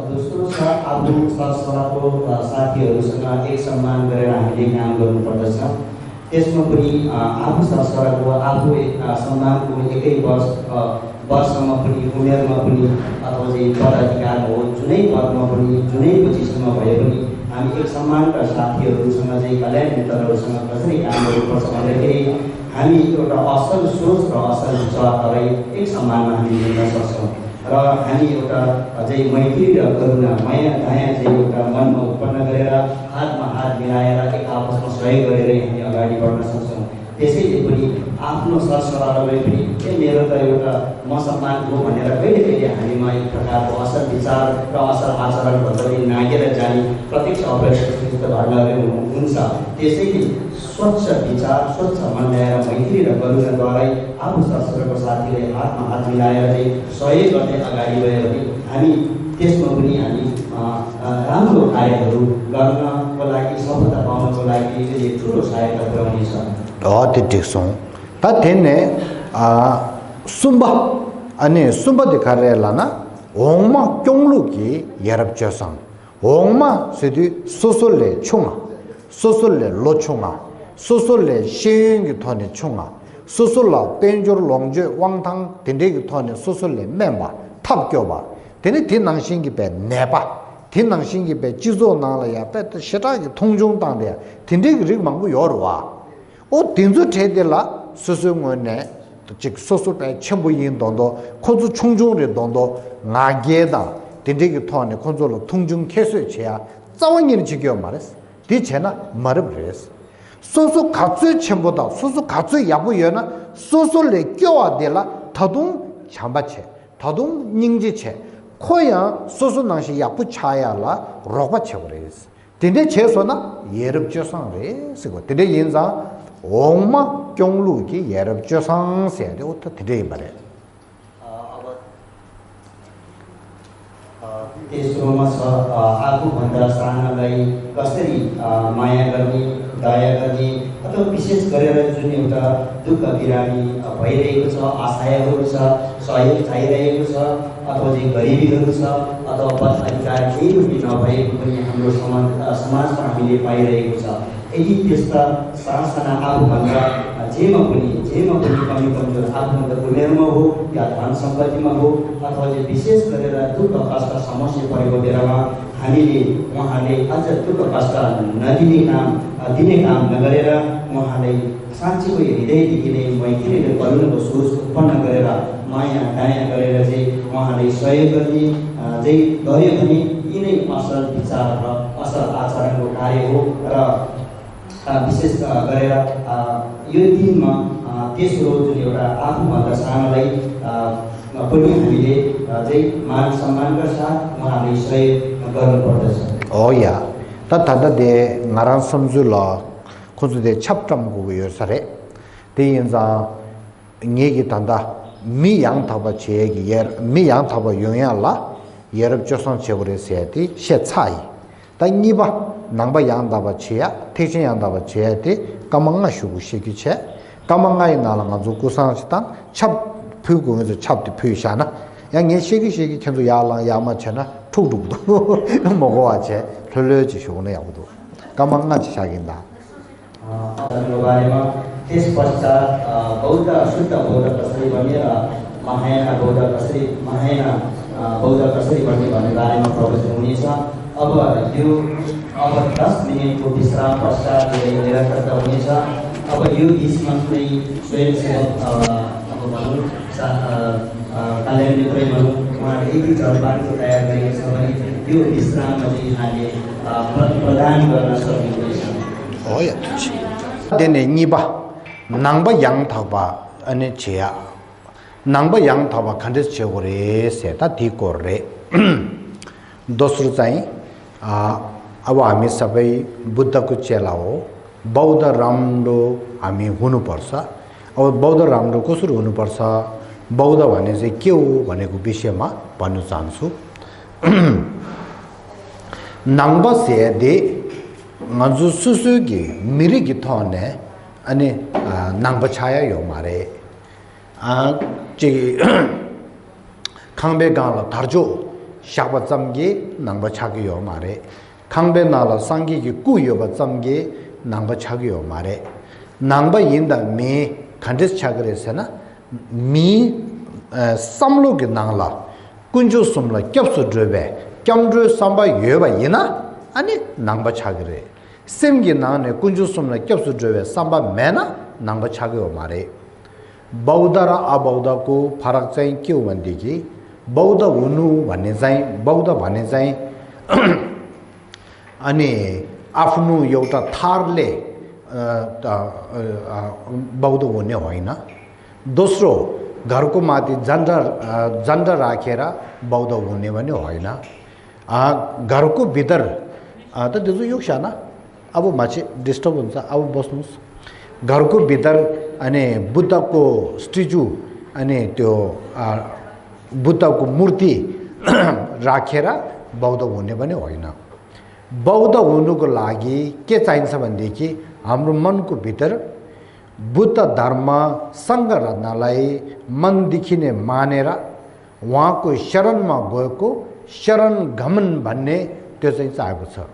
दोस्रो छ आफू सरसराको साथीहरूसँग एक सम्मान गरेर हामीले काम गर्नुपर्दछ त्यसमा पनि आफू सरसराको आफू सम्मानको एकै वर्षमा पनि उमेरमा पनि अथवा चाहिँ पदाधिकार हो जुनै पदमा पनि जुनै पोजिसनमा भए पनि हामी एक सम्मानका साथीहरूसँग चाहिँ कल्याण मित्रहरूसँग कसरी काम गर्नुपर्छ भन्दाखेरि हामी एउटा असल सोच र असल विचारलाई एक सम्मानमा हामी लिन सक्छौँ र हामी एउटा अझै मैत्री र करुणा माया दया चाहिँ एउटा मनमा उत्पन्न गरेर हातमा हात मिलाएर एक आपसमा सहयोग गरेर हामी अगाडि बढ्न सक्छौँ त्यसैले पनि आफ्नो सरसरालाई पनि के मेरो त एउटा म सम्मान हो भनेर कहिले कहिले हामीमा एक प्रकारको असल विचार र असल आचरण भन्दाखेरि नागेर जाने प्रत्यक्ष अप्रत्यक्ष घटनाहरू हुन्छ त्यसैले स्वच्छ विचार स्वच्छ मन ल्याएर मैत्री र करुणाद्वारै आफू सरसराको साथीले हातमा हात मिलाएर चाहिँ सहयोग गर्दै अगाडि गयो भने हामी त्यसमा पनि हामी राम्रो कार्यहरू गर्नको लागि सफलता पाउनको लागि यसले ठुलो सहायता पुर्याउनेछ 어디직송 다 됐네 숨바 아니 숨바 디카레라나 옹마 쫑루기 예럽저상 옹마 세디 소솔레 총아 소솔레 로총아 소솔레 시행기 토네 총아 소솔라 벤조르 롱제 왕탕 딘데기 토네 소솔레 멤바 탑교바 데네 딘낭신기 베 네바 딘낭신기 베 지조나라야 베 시다기 통중당데 딘데기 리망고 요르와 오 딘조 테데라 소소원네 즉 소소때 첨부인 돈도 콘주 총중의 돈도 나게다 딘데기 토안에 콘조로 통중 캐스체야 자원이는 지겨 말했어 디체나 말을 그랬어 소소 갑수 첨보다 소소 갑수 야부여나 소소레 껴와데라 다동 참바체 다동 닝지체 코야 소소낭시 야부 차야라 로바체 그랬어 딘데 제소나 예럽조상래 쓰고 딘데 인자 옹마 경루기 예럽조상세데 어떻게 되게 말해 तेस्रोमा छ आफूभन्दा सानालाई कसरी माया गर्ने दया गर्ने अथवा विशेष गरेर जुन एउटा दुःख बिरामी भइरहेको छ आशाहरू छ सहयोग चाहिरहेको छ अथवा चाहिँ गरिबीहरू छ अथवा पद अधिकार केही पनि नभएको पनि हाम्रो समाजमा हामीले पाइरहेको छ यदि त्यस्ता साना आफूभन्दा जेमा पनि कमी कमजोर आफूभन्दा उमेरमा हो या धन सम्पत्तिमा हो अथवा चाहिँ विशेष गरेर दुःख कष्ट समस्या परेको बेलामा हामीले उहाँले अझ दुःख कष्ट दिने काम नगरेर उहाँलाई साँच्चीको हृदयदेखि नै मैत्रीले करुणाको सोच उत्पन्न गरेर माया दया गरेर चाहिँ उहाँलाई सहयोग गर्ने चाहिँ गऱ्यो भने यिनै असल विचार र असल आचरणको कार्य हो र विशेष गरेर यो दिनमा तेस्रो जुन एउटा आफूभन्दा सानोलाई पनि हामीले चाहिँ मान सम्मानका साथ उहाँहरूले सहयोग गर्नुपर्दछ या तथा they ngarang samju la khunzu de chaptam gu yo sare de yinza nge gi tanda mi yang thaba che gi yer mi yang thaba yongya la yerab choson chegure se ti she chai ta ni ba nang ba yang da ba che ya te chen yang da ba che ya ti kamanga shu gu she gi che kamanga yi na la nga zu ku sang ta chap phu gu nge chap de phu sha na yang nge she gi kenzu ya la ya ma che na tuk tuk do mo go wa che lö ji shu ne ya du kamanga chi sha gi da धर्मको बारेमा त्यस पश्चात बौद्ध शुद्ध बौद्ध कसरी बने र महायान बौद्ध कसरी बने भन्ने बारेमा प्रवचन हुनेछ अब यो 10 मिनेटको विश्राम पश्चात निरन्तरता हुनेछ अब यो बिचमा कुनै स्वयंसेवक अब भनौँ कल्याण मित्रै भनौँ उहाँले यदि जलपानको तयार गरेको छ भने यो विश्राममा चाहिँ यहाँले प्रदान गर्न सक्नुहुनेछ ya dene niba nangba yang thaba ane cheya nangba yang thaba khandes chegore se ta di korre dosru chai अब हामी सबै बुद्धको चेला हो बौद्ध राम्रो हामी हुनु पर्छ अब बौद्ध राम्रो कसरी हुनु पर्छ बौद्ध भने चाहिँ के हो भनेको विषयमा भन्न चाहन्छु नंगबा से they ngaju susu gi miri gi thone ani nangba chaya yo mare ji khangbe ga la tarjo shaba chamgi nangba chagi yo mare khangbe na la sangi gi ku yo ba chamgi nangba chagi yo mare nangba yinda me khandis chagre se na mi samlo gi nangla kunju sumla kyapsu drebe kyamdru samba yo ba yina ani nangba chagre semgi nane kunju sumla kyapsu drebe samba mena nangba chagyo mare baudara abauda ko pharak chai kyo bande ki bauda hunu भन्ने चाहिँ बौद्ध भन्ने चाहिँ अनि आफ्नो एउटा थारले बौद्ध हुने होइन दोस्रो घरको माथि झण्डा राखेर बौद्ध हुने पनि होइन घरको भित्र त त्यो यो साना अब मान्छे डिस्टर्ब हुन्छ अब बस्नुस् घरको भित्र अनि बुद्धको स्ट्याचु अनि त्यो बुद्धको मूर्ति राखेर बौद्ध हुने पनि होइन बौद्ध हुनुको लागि के चाहिन्छ भनेदेखि हाम्रो मनको भित्र बुद्ध धर्म सँग रहनलाई मनदेखि नै मानेर उहाँको शरणमा गएको शरण गमन भन्ने त्यो चाहिँ चाहेको छ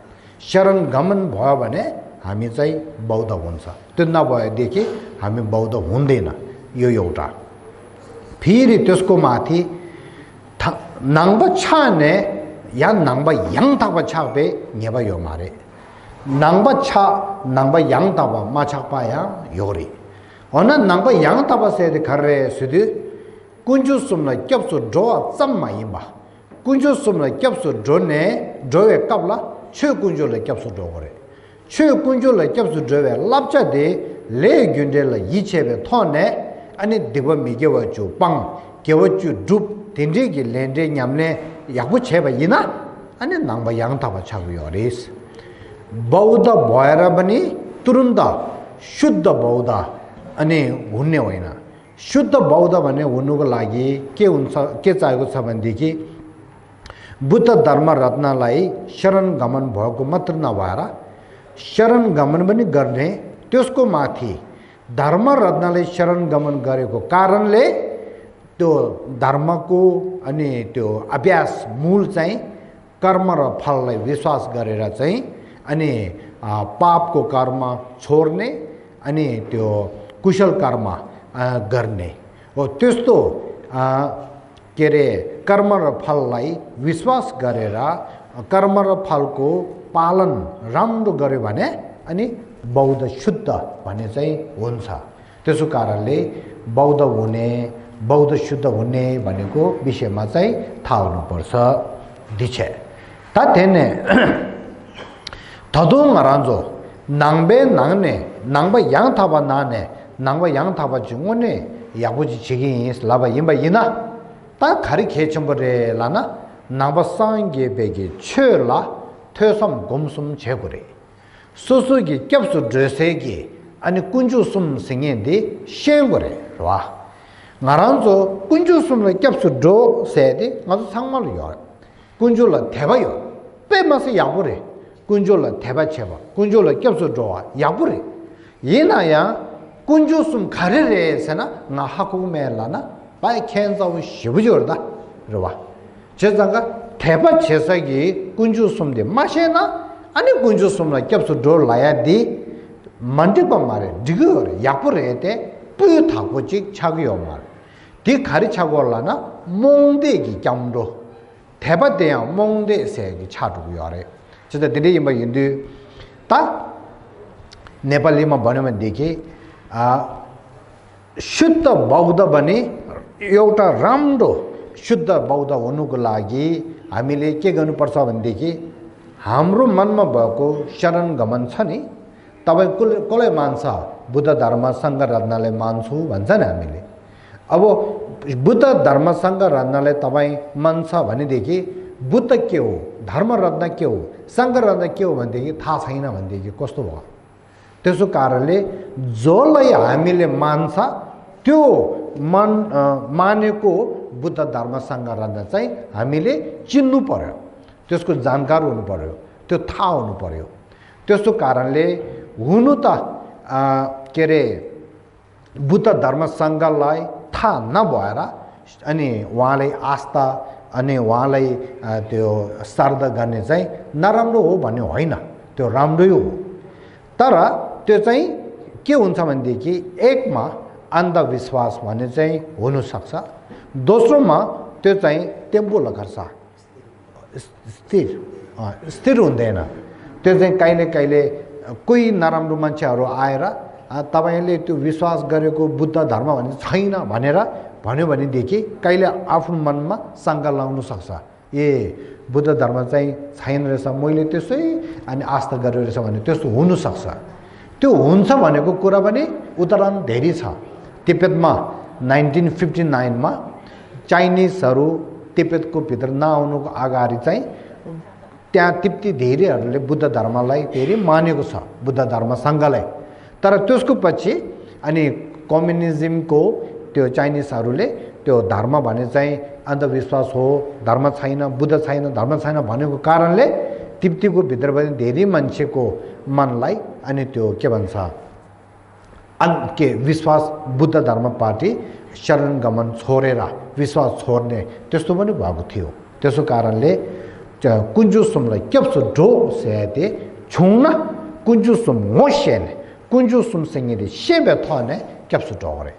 शरण गमन भयो भने हामी चाहिँ बौद्ध हुन्छ त्यो नभएदेखि हामी बौद्ध हुँदैन यो एउटा फेरि त्यसको माथि नाङ्बा छाने या नाङ्बा याङ ताबा छाबे नेबा यो मारे नाङ्बा याङ ताबा माछा पाया योरी अन नाङ्बा याङ ताबा से खरे सुदि कुंजु सुमला क्याप्सु ड्रो चम्मा इमा कुंजु सुमला क्याप्सु ड्रोने ड्रोवे कबला छे कुंजु ले क्याप्सु ड्रो गरे छे कुंजु ले क्याप्सु ड्रोवे लापचा दे ले गुन्डे ले यिछेबे थने अनि दिबा मिगेवा छु पंग केवा छु दुप तिन्जेगी लेन्डे न्यामने याबु छेबा इना अनि नाङ्बा याङ ताबा छाबु योरिस बौद्ध भएर पनि तुरुन्त शुद्ध बौद्ध अनि हुने होइन शुद्ध बौद्ध भन्ने हुनुको लागि के हुन्छ के चाहिएको छ भनेदेखि बुद्ध धर्म रत्नलाई शरण गमन भएको मात्र नभएर शरण गमन पनि गर्ने त्यसको माथि धर्म रत्नले शरण गमन गरेको कारणले त्यो धर्मको अनि त्यो अभ्यास मूल चाहिँ कर्म र फललाई विश्वास गरेर चाहिँ अनि पापको कर्म छोड्ने अनि त्यो कुशल कर्म गर्ने हो त्यस्तो के रे कर्म र फललाई विश्वास गरेर कर्म र फलको पालन राम्रो गर्यो भने अनि बौद्ध शुद्ध भन्ने चाहिँ हुन्छ त्यसो कारणले बौद्ध हुने बौद्ध शुद्ध हुने भनेको विषयमा चाहिँ थाहा हुनुपर्छ दिछे तातेने तदोङ राजो 낭배 낭네 낭바 양 타바 나네 낭바 양 타바 중원에 야부지 지기 라바 임바 이나 다 가리 개첨버레 라나 낭바 상게 베게 최라 퇴섬 곰숨 제고래 소소기 겹수 드세기 아니 군주숨 생인데 셴고래 와 나란조 군주숨을 겹수 도 세디 나도 상말이요 군주라 대바요 빼마서 야고래 군주라 대바체바 군주라 겹수 도 야고래 얘나야 군주숨 가르레에서나 나 하고메라나 바이 캔서우 시부저다 그러와 제자가 대바 제사기 군주숨데 마셔나 아니 군주숨라 겹수 돌라야디 만득바 말에 디거 야포레데 뿌타고직 차기요 말. 디 가르차고 올라나 몽데기 jam도 대바대야 몽데세기 차두고 요래. 저도 드리 뭐 인도 다 네팔리만 번으면 되게 शुद्ध बौद्ध बने एउटा राम्रो शुद्ध बौद्ध हुनुको लागि हामीले के गर्नुपर्छ भनेदेखि हाम्रो मनमा भएको शरण गमन छ नि तपाई कसले मान्छ बुद्ध धर्म संघ रत्नले मान्छु भन्छ नि हामीले अब बुद्ध धर्म संघ रत्नले तपाई मान्छ भनेदेखि बुद्ध के हो धर्म रत्न के हो संघ रत्न के हो भनेदेखि थाहा छैन भनेदेखि कस्तो भयो त्यसो कारणले जसलाई हामीले मान्छ त्यो मानेको बुद्ध धर्म संघ रत्न चाहिँ हामीले चिन्नु पर्यो त्यसको जानकार हुनु पर्यो त्यो थाहा हुनु पर्यो त्यसो कारणले हुनु त के रे बुद्ध धर्म संघलाई थाहा नभएर अनि उहाँलाई आस्था अनि उहाँलाई त्यो श्राद्ध गर्ने चाहिँ नराम्रो हो भन्ने होइन त्यो राम्रै हो तर त्यो चाहिँ के हुन्छ भनेदेखि एकमा अन्धविश्वास भन्ने चाहिँ हुन सक्छ दोस्रोमा त्यो चाहिँ टेम्पो लगार्छ स्थिर हुँदैन त्यो चाहिँ कहिले कोही नराम्रो मान्छेहरू आएर तपाईले त्यो विश्वास गरेको बुद्ध धर्म भन्ने छैन भनेर भन्यो भनेदेखि कहिले आफ्नो मनमा शंका लाउन सक्छ ए बुद्ध धर्म चाहिँ छैन रहेछ मैले त्यसै अनि आस्था गरेर रहेछ भने त्यस्तो हुन सक्छ त्यो हुन्छ भनेको कुरा पनि उदाहरण धेरै छ तिब्बतमा 1959 मा चाइनिजहरु तिब्बतको भित्र नआउनुको अगाडि चाहिँ त्यहाँ तिब्बती धेरैहरुले बुद्ध धर्मलाई धेरै मानेको छ बुद्ध धर्म संघलाई तर त्यसको पछि अनि कम्युनिजमको त्यो चाइनिजहरुले त्यो धर्म भने चाहिँ अन्धविश्वास हो धर्म छैन बुद्ध छैन धर्म छैन भनेको कारणले तिब्बतीको भित्र पनि धेरै मान्छेको मनलाई अनि त्यो के भन्छ के विश्वास बुद्ध धर्म पार्टी शरण गमन छोडेर विश्वास छोड्ने त्यस्तो पनि भएको थियो त्यसो कारणले कुञ्जुसुमलाई केप्सो ढो सेते छुना कुञ्जुसुम मोशेन कुञ्जुसुम सिंहले सेबे थने केप्सो ढोरे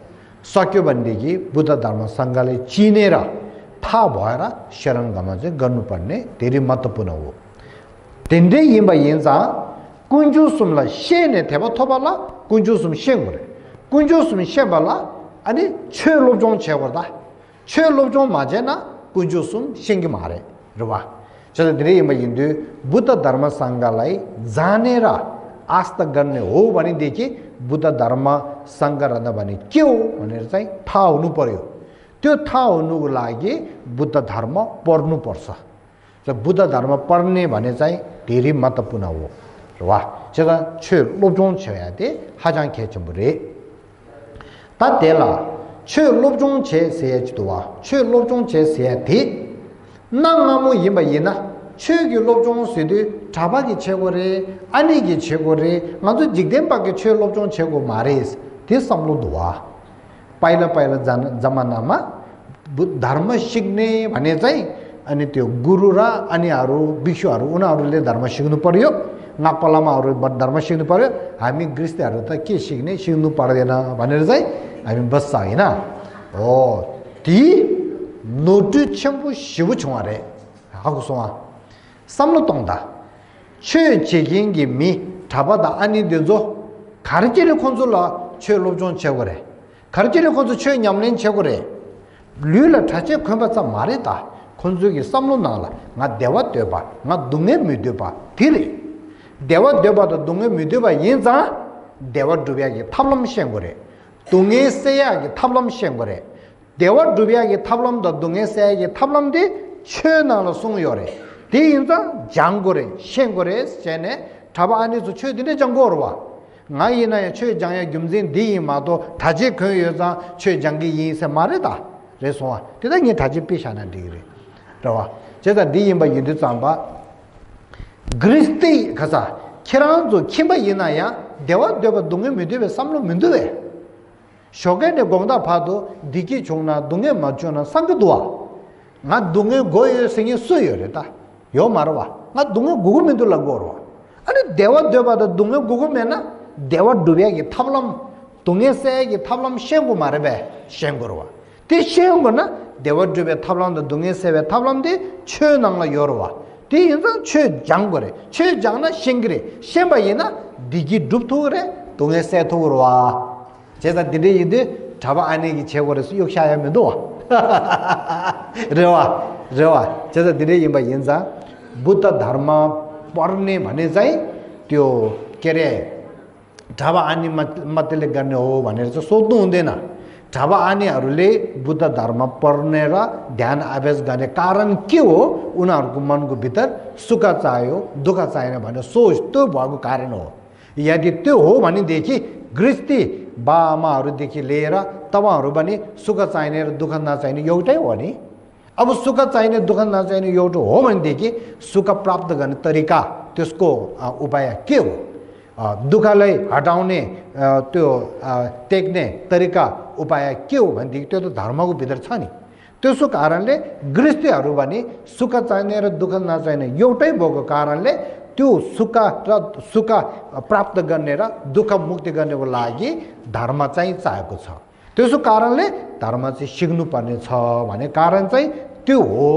सक्यो भनेदेखि बुद्ध धर्म संघले चिनेर थाहा भएर शरण गमन चाहिँ गर्नुपर्ने धेरै महत्त्वपूर्ण हो 텐데 임바 인자 군주숨라 셰네 대바 토발라 군주숨 셰고래 군주숨 셰발라 아니 최롭종 제거다 최롭종 맞잖아 군주숨 생기 말해 रवा 저들이 임바 인도 बुद्ध धर्म संघलाई जानेर आस्था गर्ने हो भनेदेखि बुद्ध धर्म संघ रहन भने के हो भनेर चाहिँ थाहा हुनु पर्यो त्यो थाहा हुनुको लागि बुद्ध धर्म पढ्नु पर्छ बुद्ध धर्म पढ्ने भने चाहिँ धेरै महत्त्वपूर्ण हो 와 제가 최 롭종 쳐야 돼 하장 개점부리 다텔라 최 롭종 제세야지도와 최 롭종 제세야 돼 나나무 이마이나 최기 롭종 세대 자바기 최고래 아니기 최고래 나도 직된밖에 최 롭종 최고 말해스 대삼로도와 पाइला जमानामा धर्म सिक्ने भने चाहिँ अनि त्यो गुरु र अनिहरु भिक्षुहरु उनीहरुले धर्म सिक्नु पर्यो नापलामाहरु धर्म सिक्नु पर्यो हामी गृहस्थीहरु त के सिक्नु पर्दैन भनेर चाहिँ हामी बस्छ हैन हो ती 노트 첨부 시부 총아래 하고서와 삼로동다 최제긴기 미 잡아다 아니 되죠 가르치를 콘솔라 최롭종 제거래 가르치를 콘솔 최냠낸 제거래 류라 자체 컨바자 말했다 콘족이 삼로 나라 나 대화 되봐 나 동네 미되봐 디리 대화 되바도 동에 믿어봐 인자 대화 두비하게 탑람 시행거래 동에 세야게 탑람 시행거래 대화 두비하게 탑람도 동에 세야게 탑람데 최나로 송요래 대인자 장거래 시행거래 세네 잡아 안에서 최근에 장거로 와 나이나야 최장의 금진 디마도 다지 그 여자 최장기 인세 말이다 그래서 대단히 다지 비샤는 디그래 라와 제가 디임바 유드 잠바 그리스티 가사 키란도 키바 이나야 대와 대바 동에 메데베 삼로 면도에 쇼게네 공다 봐도 디기 종나 동에 맞죠나 상도와 나 동에 고에 생이 수요래다 요 말와 나 동에 고고면들라고 거로 아니 대와 대바도 동에 고고면나 대와 두베기 탑람 동에 세기 탑람 셴고 말베 셴고로와 티 셴고나 대와 두베 탑람도 동에 세베 탑람데 최낭라 요로와 티 인상 최장거래 최장나 셴그래 셴바이나 디기 둡토그래 동에 세토그로와 제가 디리이데 잡아 안에기 제거래서 역샤야면도 레와 제가 디리이바 인자 부ද්ධ 다르마 पर्ने भने चाहिँ त्यो के रे ढाबा आनी मतले गर्ने हो भनेर चाहिँ सोध्नु हुँदैन ढाबा आनीहरूले बुद्ध धर्म पर्ने र ध्यान अभ्यास गर्ने कारण के हो उनीहरूको मनको भित्र सुख चाह्यो दुःख चाहेन भने सोच त्यो भएको कारण हो यदि त्यो हो भनेदेखि गृहस्थी बाआमाहरूदेखि लिएर तपाईहरु पनि सुख चाहिने र दुःख नचाहिने एउटै हो नि अब सुख चाहिने दुःख नचाहिने एउटा हो भनेदेखि सुख प्राप्त गर्ने तरिका त्यसको उपाय के हो दुःखलाई हटाउने त्यो टेक्ने तरिका उपाय के हो भनेदेखि त्यो त धर्मको भित्र छ नि त्यसो कारणले गृहस्थीहरू पनि सुख चाहिने र दुःख नचाहिने एउटै भएको कारणले त्यो सुख प्राप्त गर्ने र दुःख मुक्ति गर्नको लागि धर्म चाहिँ चाहेको छ त्यसो कारणले धर्म चाहिँ सिक्नु पर्ने छ भन्ने कारण चाहिँ त्यो हो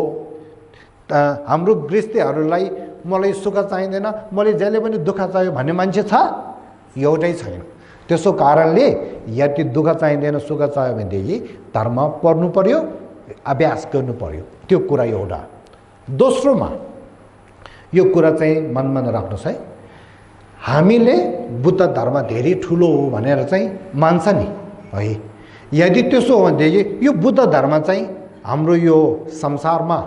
हाम्रो गृहस्थीहरूलाई मलाई सुख चाहिँदैन मलाई जहिले पनि दुःख चाहियो भन्ने मान्छे छ एउटै छैन त्यसो कारणले यदि दुःख चाहिँदैन सुख चाहियो भनेदेखि धर्म पढ्नु पर्यो अभ्यास गर्नु पर्यो त्यो कुरा एउटा दोस्रोमा यो कुरा चाहिँ मनमा राख्नुस् है हामीले बुद्ध धर्म धेरै ठुलो हो भनेर चाहिँ मान्छ नि है यदि त्यसो हो भनेदेखि यो बुद्ध धर्म चाहिँ हाम्रो यो संसारमा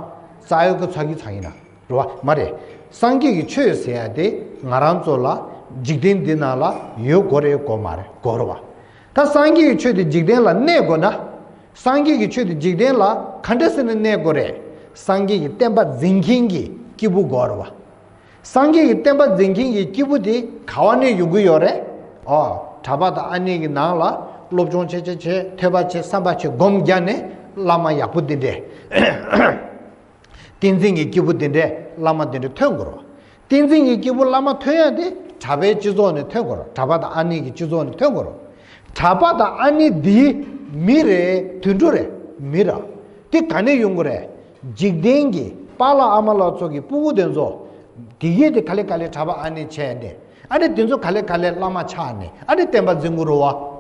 चाहेको छ कि छैन र मरे सांख्यिकी 최세야데 ngaranzola jigden dinala yo gore ko mare gorwa ta सांख्यिकी 최de jigdenla ne gona सांख्यिकी 최de jigdenla khandesene ne gore सांख्यिकी temba jinghingi kibu gorwa सांख्यिकी temba jinghingi kibudi khawane yugu yore 잡아다 아니기 나라 롭종체체 태바체 삼바체 곰갸네 라마 약부딘데 딘징이 기부딘데 라마딘데 퇴거로 딘징이 기부 라마 퇴야 돼 잡에 지도네 퇴거로 잡아다 아니기 지도네 퇴거로 잡아다 아니 디 미래 든도래 미라 디 간에 용거래 직댕기 빨라 아말라 쪽이 뿌고된소 디게데 칼레칼레 잡아 아니 체데 아니 딘소 칼레칼레 라마 차네 아니 템바 징구로 와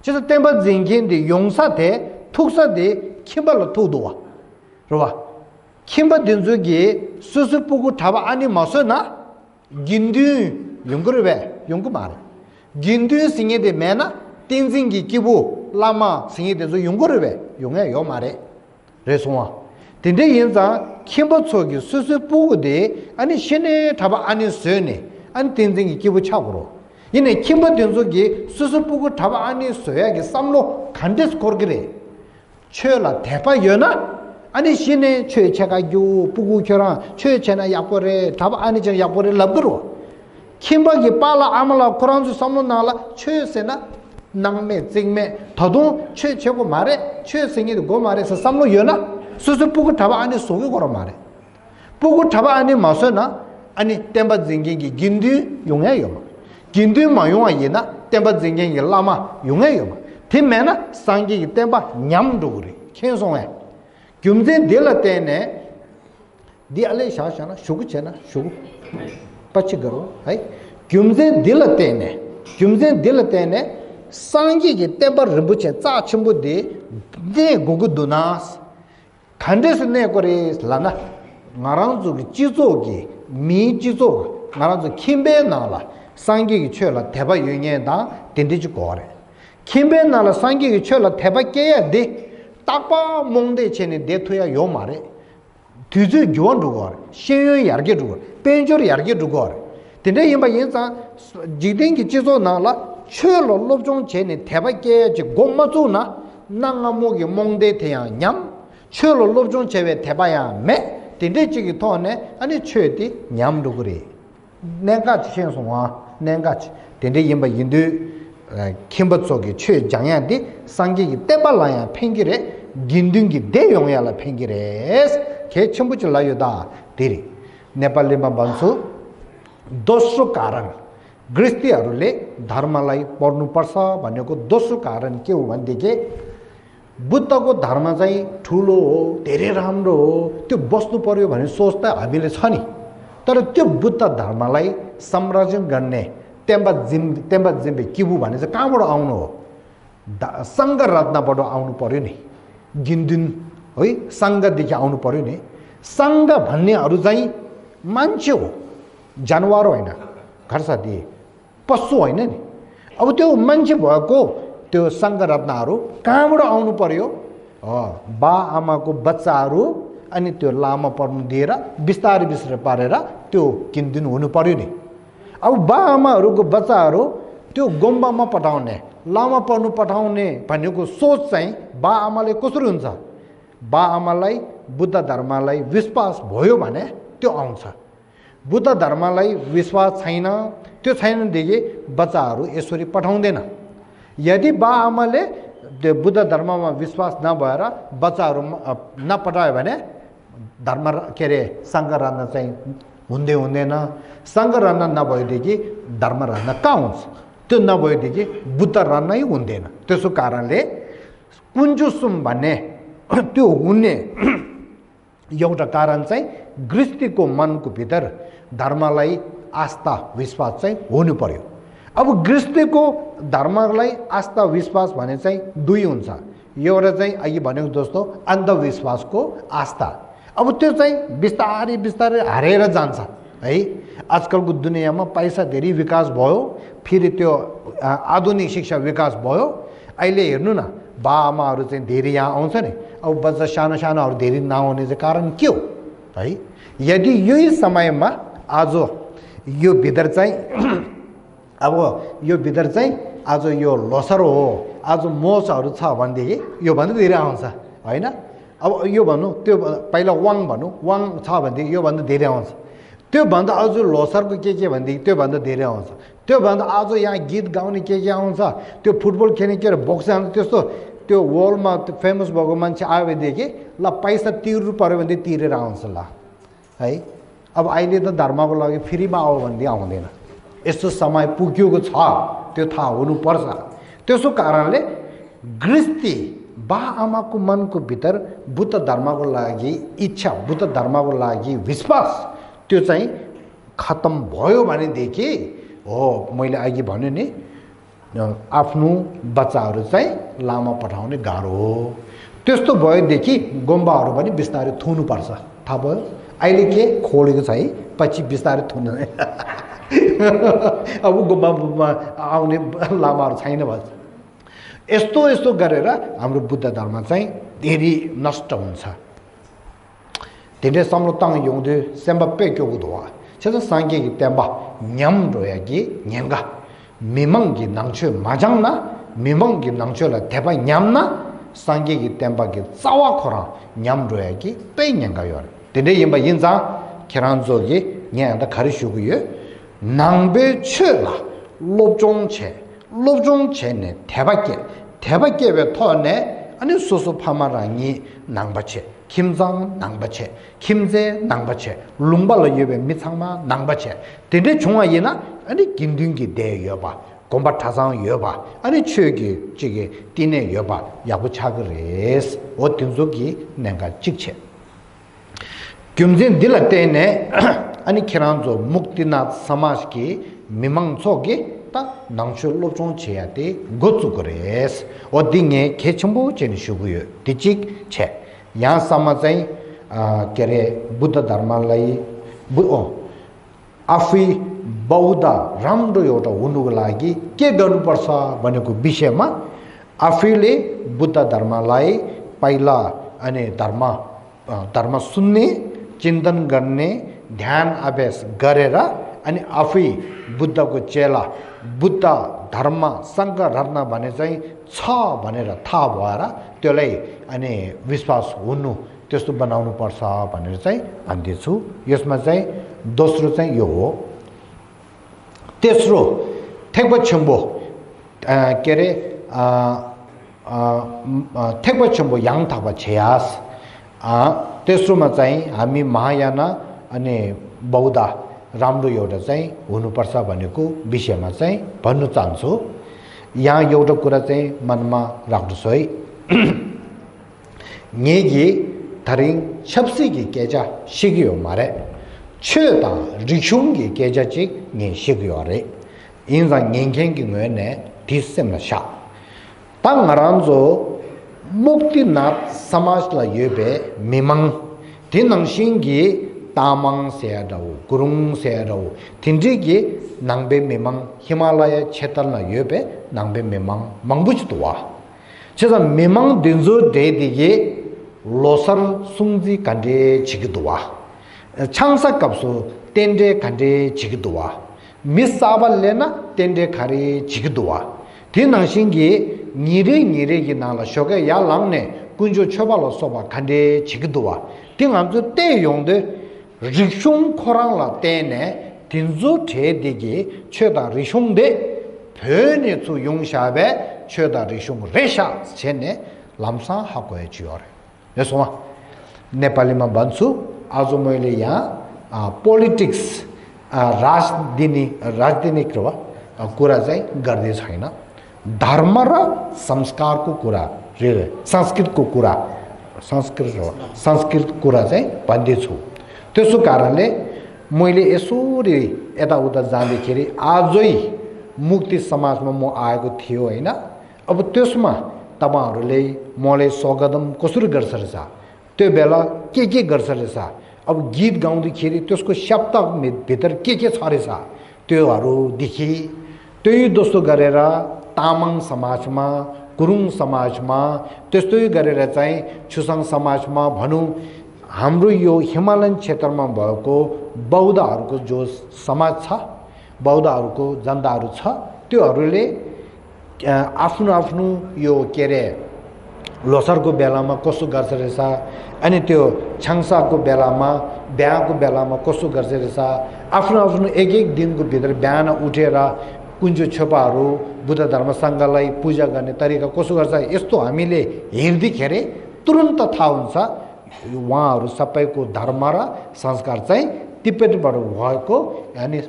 그래서 템바 징긴데 용사대 툭사대 kimbal로 도도와 그러봐 kimba 딘조기 수수보고 잡아 아니 마서나 긴두 용거르베 용거 말 긴두 싱에데 메나 딘징기 기부 라마 싱에데서 용거르베 용에 요 말에 레송아 딘데 인자 kimba 속이 수수보고데 아니 신에 잡아 아니 서네 아니 딘징기 기부 차고로 이네 kimba 딘조기 수수보고 잡아 아니 서야게 삼로 간데스 거르게 최라 대파 연아 아니 신의 최체가 요 부구결랑 최체나 약보래 답 아니죠 약보래 랍으로 kim박이 빨라 아말라 쿠란주 삼로 나라 최세나 남매 징매 더도 최체고 말에 최생이도 고 말에서 삼로 연아 수수 부구 답 아니 속에 걸어 말해 부구 답 아니 마서나 아니 템바 징gin기 긴디 용해요 긴디 마용아 예나 템바 징gin기 라마 용해요 팀매나 상기기 템바 냠도 그래 켄송해 금전 딜라 때네 디알레 샤샤나 쇼구체나 쇼구 빠치 거로 하이 금전 딜라 때네 상기기 템바 르부체 짜침부디 네 고구도나스 간데스 네 거리 라나 나랑주기 지조기 미 지조 나라서 김배 나라 상기기 쳐라 대바 유행에다 딘디지 거래 김배 나라 상기기 쳐라 대바 깨야 돼 딱봐 몽대 전에 대토야 요 말에 뒤즈 교원 두고 신유 yar게 두고 벤조리 yar게 두고 근데 이마 인자 지den기 지소 나라 쳐로 롭종 전에 대바 깨지 고마조나 나가모기 몽대 태양 냠 쳐로 롭종 제외 대바야 매 근데 지기 돈에 아니 쳐디 냠도 그래 내가 지신송아 내가 근데 이마 인도 kimba tsoki chwe jangyan di sangi ki tepa laya pengire gindungi de yongya la pengire ke chenpuchi layo da diri Nepal lima bansu dosru karan gristi arule dharma lai pornu parsa banyako dosru karan ke uvandike बुद्धको धर्म चाहिँ ठुलो हो धेरै राम्रो हो त्यो बस्नु पर्यो भन्ने सोच त हामीले छ नि तर त्यो बुद्ध धर्मलाई संरक्षण गर्ने तेम्बा जिम्बे किबु भने चाहिँ कहाँबाट आउनु हो संघ रत्नबाट आउनु पर्यो नि गिन्दिन है संघदेखि आउनु पर्यो नि संघ भन्नेहरू चाहिँ मान्छे हो जानवर होइन घरसाथी पशु होइन नि अब त्यो मान्छे भएको त्यो संघ रत्नहरू कहाँबाट आउनु पर्यो बा आमाको बच्चाहरू अनि त्यो लामा पर्नु दिएर बिस्तारै बिस्तारै पारेर त्यो किन्दिनु हुनु पर्यो नि अब बा आमाहरूको बच्चाहरू त्यो गुम्बामा पठाउने लामा पर्नु पठाउने भनेको सोच चाहिँ बा आमाले कसरी हुन्छ बा आमालाई बुद्ध धर्मलाई विश्वास भयो भने त्यो आउँछ बुद्ध धर्मलाई विश्वास छैन त्यो छैनदेखि बच्चाहरू यसरी पठाउँदैन यदि बा आमाले त्यो बुद्ध धर्ममा विश्वास नभएर बच्चाहरू नपठायो भने धर्म के अरे सङ्घ रहन चाहिँ हुँदैन सङ्घ रहन नभएदेखि धर्म रहन कहाँ हुन्छ त्यो नभएदेखि बुद्ध रहनै हुँदैन त्यसो कारणले कुञ्जुसुम भन्ने त्यो हुने एउटा कारण चाहिँ गृहस्थीको मनको भित्र धर्मलाई आस्था विश्वास चाहिँ हुनु पर्यो अब गृहस्थीको धर्मलाई आस्था विश्वास भने चाहिँ दुई हुन्छ एउटा चाहिँ अघि भनेको जस्तो अन्धविश्वासको आस्था अब त्यो चाहिँ बिस्तारै बिस्तारै हरेर जान्छ है आजकलको दुनियाँमा पैसा धेरै विकास भयो फेरि त्यो आधुनिक शिक्षा विकास भयो अहिले हेर्नु न बा आमाहरू चाहिँ धेरै यहाँ आउँछ नि अब बच्चा सानो सानोहरू धेरै नआउने चाहिँ कारण के हो है यदि यही समयमा आज यो भित्र चाहिँ अब यो भित्र चाहिँ आज यो लोसर हो आज मोचहरू छ भनेदेखि योभन्दा धेरै आउँछ होइन अब यो भनौँ त्यो पहिला वाङ भनौँ वाङ छ भनेदेखि योभन्दा धेरै आउँछ त्योभन्दा अझ लोसरको के भनेदेखि त्योभन्दा धेरै आउँछ त्योभन्दा आज यहाँ गीत गाउने के आउँछ त्यो फुटबल खेल्ने के बक्स आउँछ त्यस्तो त्यो वर्ल्डमा फेमस भएको मान्छे आयो भनेदेखि ल पैसा तिर्नु पऱ्यो भनेदेखि तिरेर आउँछ ल है अब अहिले त धर्मको लागि फ्रीमा आऊ भनेदेखि आउँदैन यस्तो समय पुगेको छ त्यो थाहा हुनुपर्छ त्यसो कारणले गृहस्थी बा आमाको मनको भित्र बुद्ध धर्मको लागि इच्छा बुद्ध धर्मको लागि विश्वास त्यो चाहिँ खत्तम भयो भनेदेखि हो मैले अघि भन्यो नि आफ्नो बच्चाहरू चाहिँ लामा पठाउने गाह्रो हो त्यस्तो भएदेखि गुम्बाहरू पनि बिस्तारै थुनुपर्छ थाहा भयो अहिले के खोलेको छ है पछि बिस्तारै थुन्नु अब गुम्बामा आउने लामाहरू छैन भन्छ यस्तो गरेर हाम्रो बुद्ध धर्म चाहिँ धेरै नष्ट हुन्छ धेरै समलताङ 용들 셈바빼 교구도와 저는 상계기 때문에 냠로야기 냠가 미망기 낭초 마장나 미망기 낭초라 대바 냠나 상계기 때문에 싸와코라 냠로야기 빼냥가요 근데 이마 인자 계란족이 냐다 가르치고요 낭배 쳐라 롭종체네 대박게 왜 터네 아니 소소 파마랑이 낭바체 김장 낭바체 김제 낭바체 룽발로 예배 미창마 낭바체 근데 중화이나 아니 김둥기 대여봐 공바 타상 여봐 아니 최기 지게 띠네 여봐 야부차 그래스 어떤속이 내가 직체 김진 딜라 때네 아니 키란조 묵디나 사마스키 미망속이 딱 낭쇼로 좀 쳐야 돼 고추 그래스 어디에 개첨부 제니슈고요 디직 체 야 사마자이 केरे बुद्ध धर्मलाई आफै बौद्ध राम्रो एउटा हुनुको लागि के गर्नुपर्छ भनेको विषयमा आफैले बुद्ध धर्मलाई पहिला अनि धर्म सुन्ने चिन्तन गर्ने ध्यान अभ्यास गरेर अनि आफै बुद्धको चेला बुद्ध धर्म शङ्कररत्न भने चाहिँ छ भनेर थाहा भएर त्यसलाई अनि विश्वास हुनु त्यस्तो बनाउनु पर्छ भनेर चाहिँ भन्दैछु यसमा चाहिँ दोस्रो चाहिँ यो हो तेस्रो थेक्पा छेम्बो के अरे थेक्पा छेम्बो याङ थापा छेयास तेस्रोमा चाहिँ हामी महायान अनि बौद्ध राम्रो एउटा चाहिँ हुनुपर्छ भनेको विषयमा चाहिँ भन्नु चाहन्छु यहाँ एउटा कुरा चाहिँ मनमा राख्नुहोस् है नेगी थरिङ छप्सीगी केजा सिक्यो मारे छेता रिसुङगी केजा चिक ने सिक्यो अरे यिनजा नेङखेङगी ने थिसेम सा ताङरान्जो मुक्तिनाथ समाजलाई योबे मिमङ थिनङसिङगी तामाङ सेयादौ गुरुङ सेयादौ थिन्जिगी नाङबे मिमङ हिमालय क्षेत्रलाई योबे नाङबे मिमङ मंगबुचतुवा छेजा मिमङ दिन्जो देदिगे लोसर सुङजी कान्डे छिगदुवा छाङसा कप्सु तेन्डे कान्डे छिगदुवा मिसाबलेना तेन्डे खारे छिगदुवा थिनङसिङगी निरे गी नाला शोके या लाङने कुन्जो छोबालो सोबा कान्डे छिगदुवा थिङामजु ते योंदे रिसुङ खोराङला तेने तिन्जो ठेदिगे छेदा रिसुङदे फेने छु 용샤베 छेदा रिसुङ रेशा छेने लामसा हाकोए छियोरे यसोमा नेपालीमा भन्छु आज मैले यहाँ पोलिटिक्स राजनीतिक कुरा चाहिँ गर्दै छैन धर्म र संस्कारको कुरा संस्कृतको कुरा संस्कृत कुरा चाहिँ भन्दैछु त्यसो कारणले मैले यसरी यताउता जाँदाखेरि आजै मुक्ति समाजमा म आएको थियो हैन अब त्यसमा तपाईहरुले मलाई स्वागतम कसरी गर्छ रहेछ त्यो बेला के गर्छ रहेछ अब गीत गाउँदाखेरि त्यसको शब्द भित्र के छ रहेछ त्योहरु देखि त्यही दोस्तो गरेर तामाङ समाजमा गुरुङ समाजमा त्यस्तै गरेर चाहिँ छुसाङ समाजमा भनौं हाम्रो यो हिमालयन क्षेत्रमा भएको बौद्धहरुको जो समाज छ बौद्धहरुको जनताहरु छ त्योहरुले आफ्नो आफ्नो यो के रे लोसरको बेलामा कसो गर्छ रहेछ अनि त्यो छाङसाको बेलामा बिहाको बेलामा कसो गर्छ रहेछ आफ्नो आफ्नो एक दिनको भित्र बिहान उठेर कुन्जो छोपाहरु बुद्ध धर्म संघलाई पूजा गर्ने तरिका कसो गर्छ यस्तो हामीले हेर्दाखेरि तुरुन्त थाहा हुन्छ उहाँहरु सबैको धर्म र संस्कार चाहिँ तिब्बतबाट भएको अनि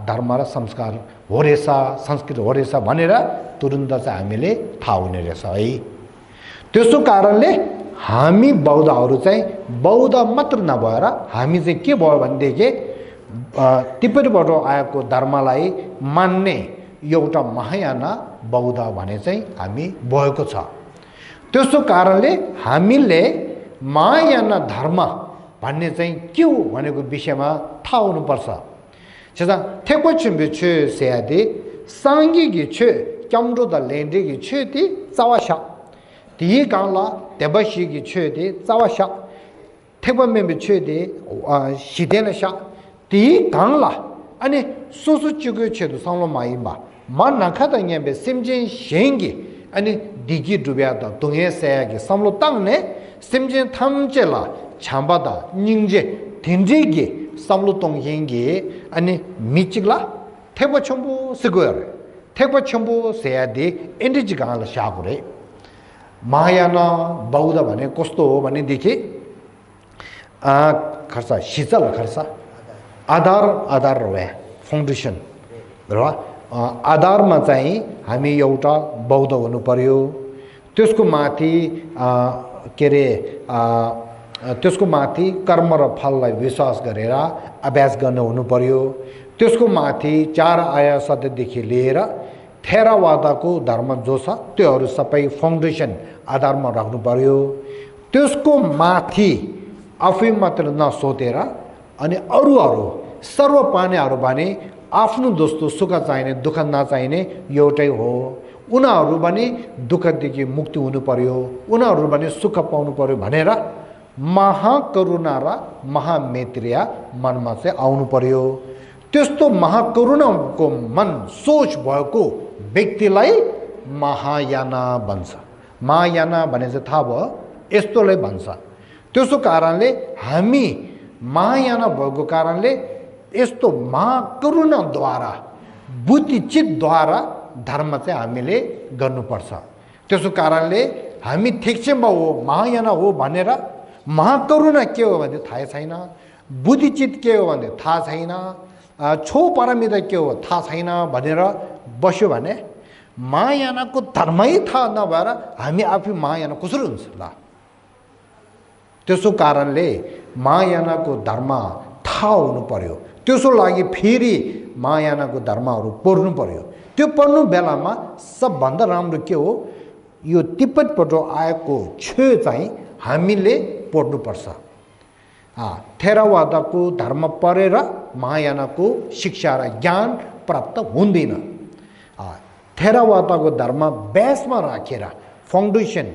धर्म र संस्कार हो रहेछ संस्कृत हो रहेछ भनेर तुरुन्त चाहिँ हामीले थाहा हुने रहेछ है त्यसो कारणले हामी बौद्धहरु चाहिँ बौद्ध मात्र नभएर हामी चाहिँ के भयो भनेदेखि तिब्बतबाट आएको धर्मलाई मान्ने एउटा महायान बौद्ध भने चाहिँ हामी भएको छ त्यसो कारणले हामीले महायान धर्म भन्ने चाहिँ के हो भनेको विषयमा थाहा हुनुपर्छ छदा थेक्वछिम्बे छु सेयादे सांगिगी छु क्याम्डो द लेन्डेगी छु ति चावाशा ती गाला तेबशीगी छु दे चावाशा थेक्वमेम्बे छु दे सिदेनशा ती गाला अनि सोसु चुगु छु द सांलो माइबा मा नखादा न्याबे सिमजिन शेंगी अनि दिगी दुब्या द दोंगे सेयागी सांलो तांगने सिमजिन थामचेला 참바다 닝제 딘제게 삼로동행게 아니 미치글라 태보 첨부 쓰고요 태보 첨부 세야디 엔디지가 하나 샤브레 마야나 바우다 भने कस्तो हो भने देखि खर्च सिजल खर्च आधार रे फाउन्डेसन र आधारमा चाहिँ हामी एउटा बौद्ध हुनु पर्यो त्यसको माथि के रे त्यसको माथि कर्म र फललाई विश्वास गरेर अभ्यास गर्न हुनु पर्यो त्यसको माथि चार आया सत्यदेखि लिएर थेरावादाको धर्म जो छ त्योहरु सबै फाउन्डेसन आधारमा राख्नु पर्यो त्यसको माथि आफै मात्र नसोतेर अनि अरूहरु सर्व पानेहरू भने आफ्नो जस्तो सुख चाहिने दुःख नचाहिने एउटै हो। उनीहरू भने दुःखदेखि मुक्ति हुनु पर्यो, उनीहरू भने सुख पाउनु पर्यो भनेर महाकरुणा र महामैत्रीय मनमा चाहिँ आउनु पर्यो। त्यस्तो महाकरुणाको मन सोच भएको व्यक्तिलाई महायाना भन्छ। महायाना भने चाहिँ थाहा भयो, यस्तोलाई भन्छ। त्यसो कारणले हामी महायाना भएको कारणले यस्तो महाकरुणाद्वारा बुद्धिचितद्वारा धर्म चाहिँ हामीले गर्नुपर्छ। त्यसो कारणले हामी ठिकसेमा हो महायाना हो भनेर महाकरुणा के हो भने थाहा छैन, बुद्धिचित के हो भने थाहा छैन, छो पारमिता के हो थाहा छैन भनेर बस्यो भने महायानाको धर्मै थाहा नभएर हामी आफै महायाना कसरी हुन्छ ल? त्यसो कारणले महायानाको धर्म थाहा हुनु पर्यो। त्यसो लागि फेरि महायानाको धर्महरू पढ्नु पर्यो। त्यो पढ्नु बेलामा सबभन्दा राम्रो के हो, यो तिब्बतबाट आएको छे चाहिँ हामीले पढ्नुपर्छ। थेरावादाको धर्म पढेर महायानाको शिक्षा र ज्ञान प्राप्त हुँदैन। थेरावादाको धर्म बेसमा राखेर, फाउन्डेसन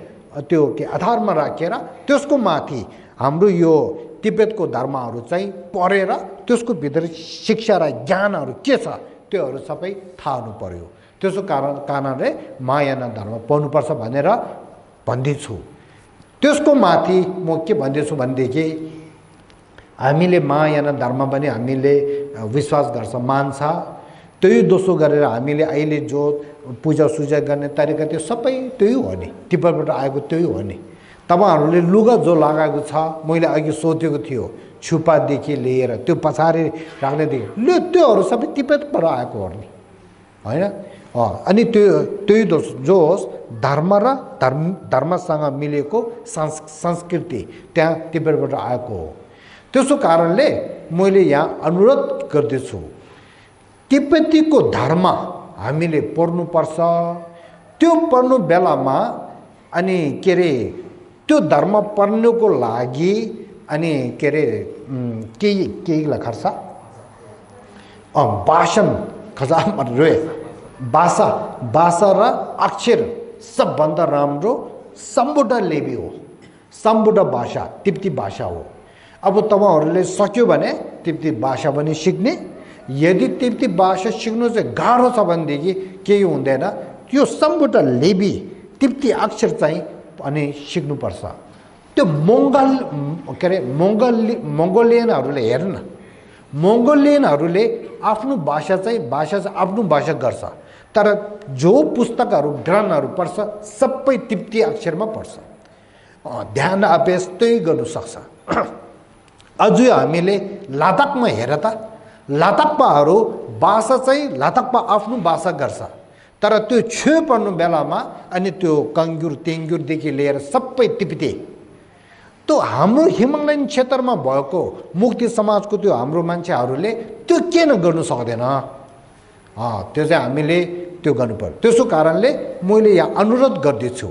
त्यो के आधारमा राखेर त्यसको माथि हाम्रो यो तिब्बतको धर्महरू चाहिँ पढेर त्यसको भित्र शिक्षा र ज्ञानहरू के छ त्योहरू सबै थाहा हुनु पर्यो। त्यसो कारणले महायाना धर्म पढ्नुपर्छ भनेर भन्दैछु। त्यसको माथि म के भन्दैछु भनेदेखि हामीले महायाना धर्म पनि हामीले विश्वास गर्छ, मान्छ। त्यही दोस्रो गरेर हामीले अहिले जो पूजा सुजा गर्ने तरिका त्यो सबै त्यही हो नि, तिब्बतबाट आएको त्यही हो नि। तपाईँहरूले लुगा जो लगाएको छ, मैले अघि सोधेको थियो, छुपादेखि लिएर त्यो पछाडि राख्नेदेखि त्योहरू सबै तिब्बतबाट आएको हो नि, होइन? अनि त्यही जो होस् धर्म र धर्मसँग मिलेको संस्कृति त्यहाँ तिब्बतबाट आएको हो। त्यसो कारणले मैले यहाँ अनुरोध गर्दैछु, तिब्बतीको धर्म हामीले पढ्नुपर्छ। त्यो पढ्नु बेलामा अनि के अरे त्यो धर्म पढ्नुको लागि अनि के अरे केही खर्च भाषण खजामा रहे भाषा र अक्षर सबभन्दा राम्रो सम्बुडा लेबी हो। सम्बुडा भाषा तिब्बती भाषा हो। अब तपाईँहरूले सक्यो भने तिब्बती भाषा पनि सिक्ने। यदि तिब्बती भाषा सिक्नु चाहिँ गाह्रो छ भनेदेखि केही हुँदैन, त्यो सम्बुडा लेबी तिब्बती अक्षर चाहिँ अनि सिक्नुपर्छ। त्यो मङ्गोलियनहरूले हेर्न, मङ्गोलियनहरूले आफ्नो भाषा चाहिँ आफ्नो भाषा गर्छ, तर जो पुस्तकहरू ग्रन्थहरू पढ्छ सबै तिब्बती अक्षरमा पढ्छ। ध्यान अभ्यास त्यही गर्नु सक्छ। अझै हामीले लद्दाखमा हेर त, लद्दाखपाहरू भाषा चाहिँ लद्दाखमा आफ्नो भाषा गर्छ, तर त्यो छेउ पढ्नु बेलामा अनि त्यो कङ्गुर तेङ्गुरदेखि लिएर सबै तिब्बती। त्यो हाम्रो हिमालयन क्षेत्रमा भएको मुक्ति समाजको त्यो हाम्रो मान्छेहरूले त्यो किन गर्नु सक्दैन? त्यो चाहिँ हामीले त्यो गर्नु पर्यो। त्यसो कारणले मैले यहाँ अनुरोध गर्दैछु,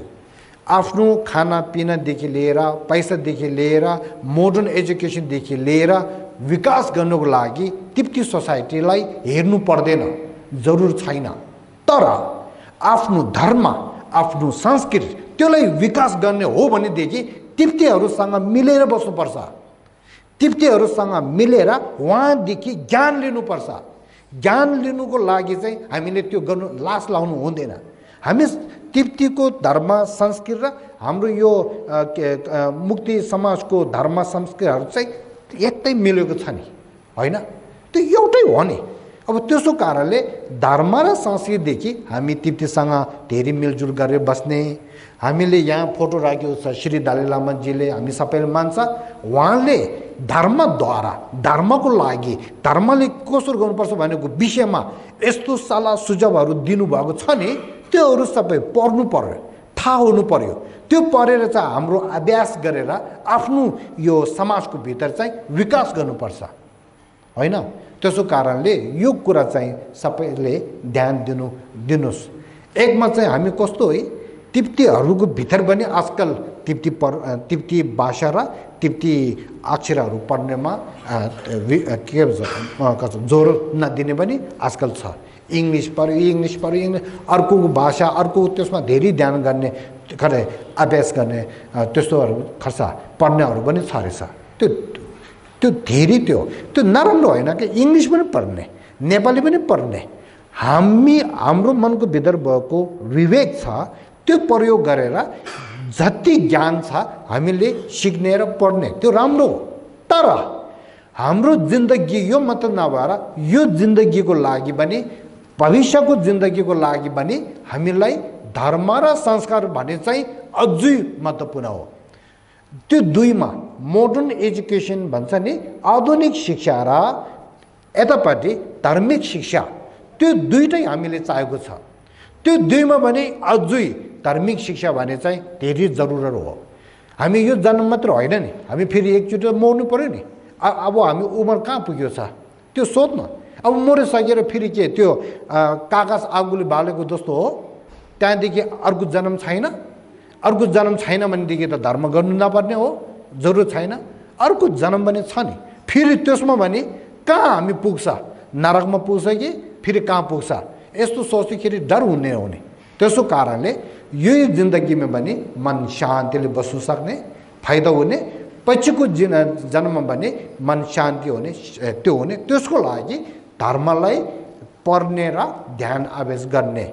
आफ्नो खानापिनादेखि लिएर पैसादेखि लिएर मोडर्न एजुकेसनदेखि लिएर विकास गर्नुको लागि तिब्बती सोसाइटीलाई हेर्नु पर्दैन, जरुर छैन। तर आफ्नो धर्म, आफ्नो संस्कृति त्यसलाई विकास गर्ने हो भनेदेखि तिब्बतीहरूसँग मिलेर बस्नुपर्छ। तिब्बतीहरूसँग मिलेर उहाँदेखि ज्ञान लिनुपर्छ। ज्ञान लिनुको लागि चाहिँ हामीले त्यो गर्नु लास लाउनु हुँदैन। हामी तिब्बतीको धर्म संस्कृति र हाम्रो यो मुक्ति समाजको धर्म संस्कृतिहरू चाहिँ एकै मिलेको छ नि, होइन? त्यो एउटै हो नि। अब त्यसो कारणले धर्म र संस्कृतिदेखि हामी तिब्बतीसँग धेरै मिलजुल गरेर बस्ने। हामीले यहाँ फोटो राखेको छ श्री दलाई लामाजीले, हामी सबैले मान्छ। उहाँले धर्मद्वारा धर्मको लागि धर्मले कसरी गर्नुपर्छ भनेको विषयमा यस्तो सल्लाह सुझावहरू दिनुभएको छ नि, त्योहरू सबै पढ्नु पर्यो, थाहा हुनु पर्यो। त्यो पढेर चाहिँ हाम्रो अभ्यास गरेर आफ्नो यो समाजको भित्र चाहिँ विकास गर्नुपर्छ, होइन? त्यसो कारणले यो कुरा चाहिँ सबैले ध्यान दिनुहोस्। एकमा चाहिँ हामी कस्तो है, तिब्बतीहरूको भित्र पनि आजकल तिब्ती भाषा र तिब्ती अक्षरहरू पढ्नेमा के भन्छ जोड नदिने पनि आजकल छ इङ्ग्लिस पढ्यो अर्को भाषा अर्को त्यसमा धेरै ध्यान गर्ने खरे अभ्यास गर्ने त्यस्तोहरू खर्च पढ्नेहरू पनि छ रहेछ त्यो धेरै त्यो नराम्रो होइन कि इङ्ग्लिस पनि पढ्ने नेपाली पनि पढ्ने हाम्रो मनको भित्र भएको विवेक छ त्यो प्रयोग गरेर जति ज्ञान छ हामीले सिक्ने र पढ्ने त्यो राम्रो हो तर हाम्रो जिन्दगी यो मात्र नभएर यो जिन्दगीको लागि पनि भविष्यको जिन्दगीको लागि पनि हामीलाई धर्म र संस्कार भने चाहिँ अझै महत्त्वपूर्ण हो त्यो दुईमा मोडर्न एजुकेसन भन्छ नि आधुनिक शिक्षा र यतापट्टि धार्मिक शिक्षा त्यो दुईटै हामीले चाहेको छ त्यो दुईमा पनि अझै धार्मिक शिक्षा भने चाहिँ धेरै जरुरत हो हामी यो जन्म मात्र होइन नि हामी फेरि एकचोटि मर्नु पर्यो नि अब हामी उमेर कहाँ पुग्यो छ त्यो सोध्न अब मरिसकेर फेरि के त्यो कागज आगोले बालेको जस्तो हो त्यहाँदेखि अर्को जन्म छैन भनेदेखि त धर्म गर्नु नपर्ने हो जरुरत छैन अर्को जन्म पनि छ नि फेरि त्यसमा भने कहाँ हामी पुग्छ नरकमा पुग्छ कि फेरि कहाँ पुग्छ यस्तो सोच्दाखेरि डर हुने हो नि त्यसो कारणले यही जिन्दगीमा पनि मन शान्तिले बस्न सक्ने फाइदा हुने पछिको जन्ममा पनि मन शान्ति हुने त्यो हुने त्यसको लागि धर्मलाई पढ्ने र ध्यान अभ्यास गर्ने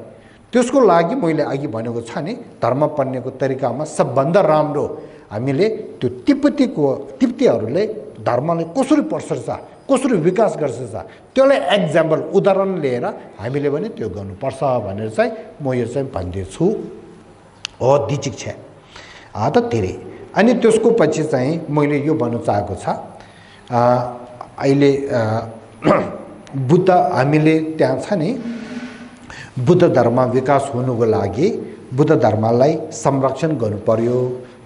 त्यसको लागि मैले अघि भनेको छ नि धर्म पढ्नेको तरिकामा सबभन्दा राम्रो हामीले त्यो तिब्तीहरूले धर्मलाई कसरी पढ्छ कसरी विकास गर्छ त्यसलाई एक्जाम्पल उदाहरण लिएर हामीले पनि त्यो गर्नुपर्छ भनेर चाहिँ म यो चाहिँ भन्दैछु हो दिचिक छ त धेरै अनि त्यसको पछि चाहिँ मैले यो भन्नु चाहेको छ अहिले बुद्ध हामीले त्यहाँ छ नि बुद्ध धर्म विकास हुनुको लागि बुद्ध धर्मलाई संरक्षण गर्नु पर्यो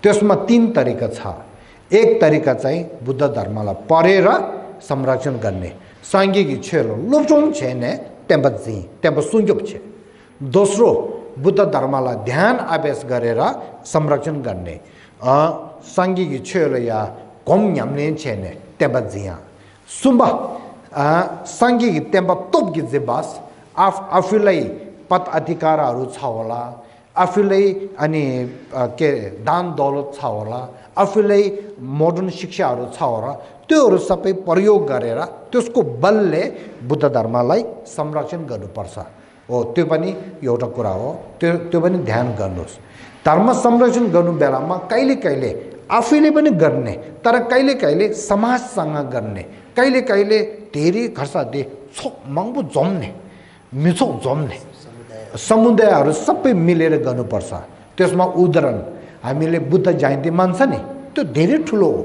त्यसमा 3 तरिका छ एक तरिका चाहिँ बुद्ध धर्मलाई पढेर संरक्षण गर्ने सांघिक छेलो लुप्चोङ छेने टेम्प सुन्जोप छे दोस्रो बुद्ध धर्मलाई ध्यान अभ्यास गरेर संरक्षण गर्ने सांघिक छेलो या कोम न्याम्ने छेने टेम्प जिया सुम्बा सांघिक टेम्प तोप गिजे बास आफूलाई पद अधिकारहरू छ होला आफूलाई अनि के दान दौलत छ होला आफूलाई मोडर्न शिक्षाहरू छ होला त्योहरू सबै प्रयोग गरेर त्यसको बलले बुद्ध धर्मलाई संरक्षण गर्नुपर्छ हो त्यो पनि एउटा कुरा हो त्यो पनि ध्यान गर्नुहोस् धर्म संरक्षण गर्नु बेलामा कहिले आफैले पनि गर्ने तर कहिले समाजसँग गर्ने कहिले धेरै खर्च दे छोक मंगबु जम्ने मिछो जम्ने समुदायहरू सबै मिलेर गर्नुपर्छ त्यसमा उदाहरण हामीले बुद्ध जयन्ती मान्छ नि त्यो धेरै ठुलो हो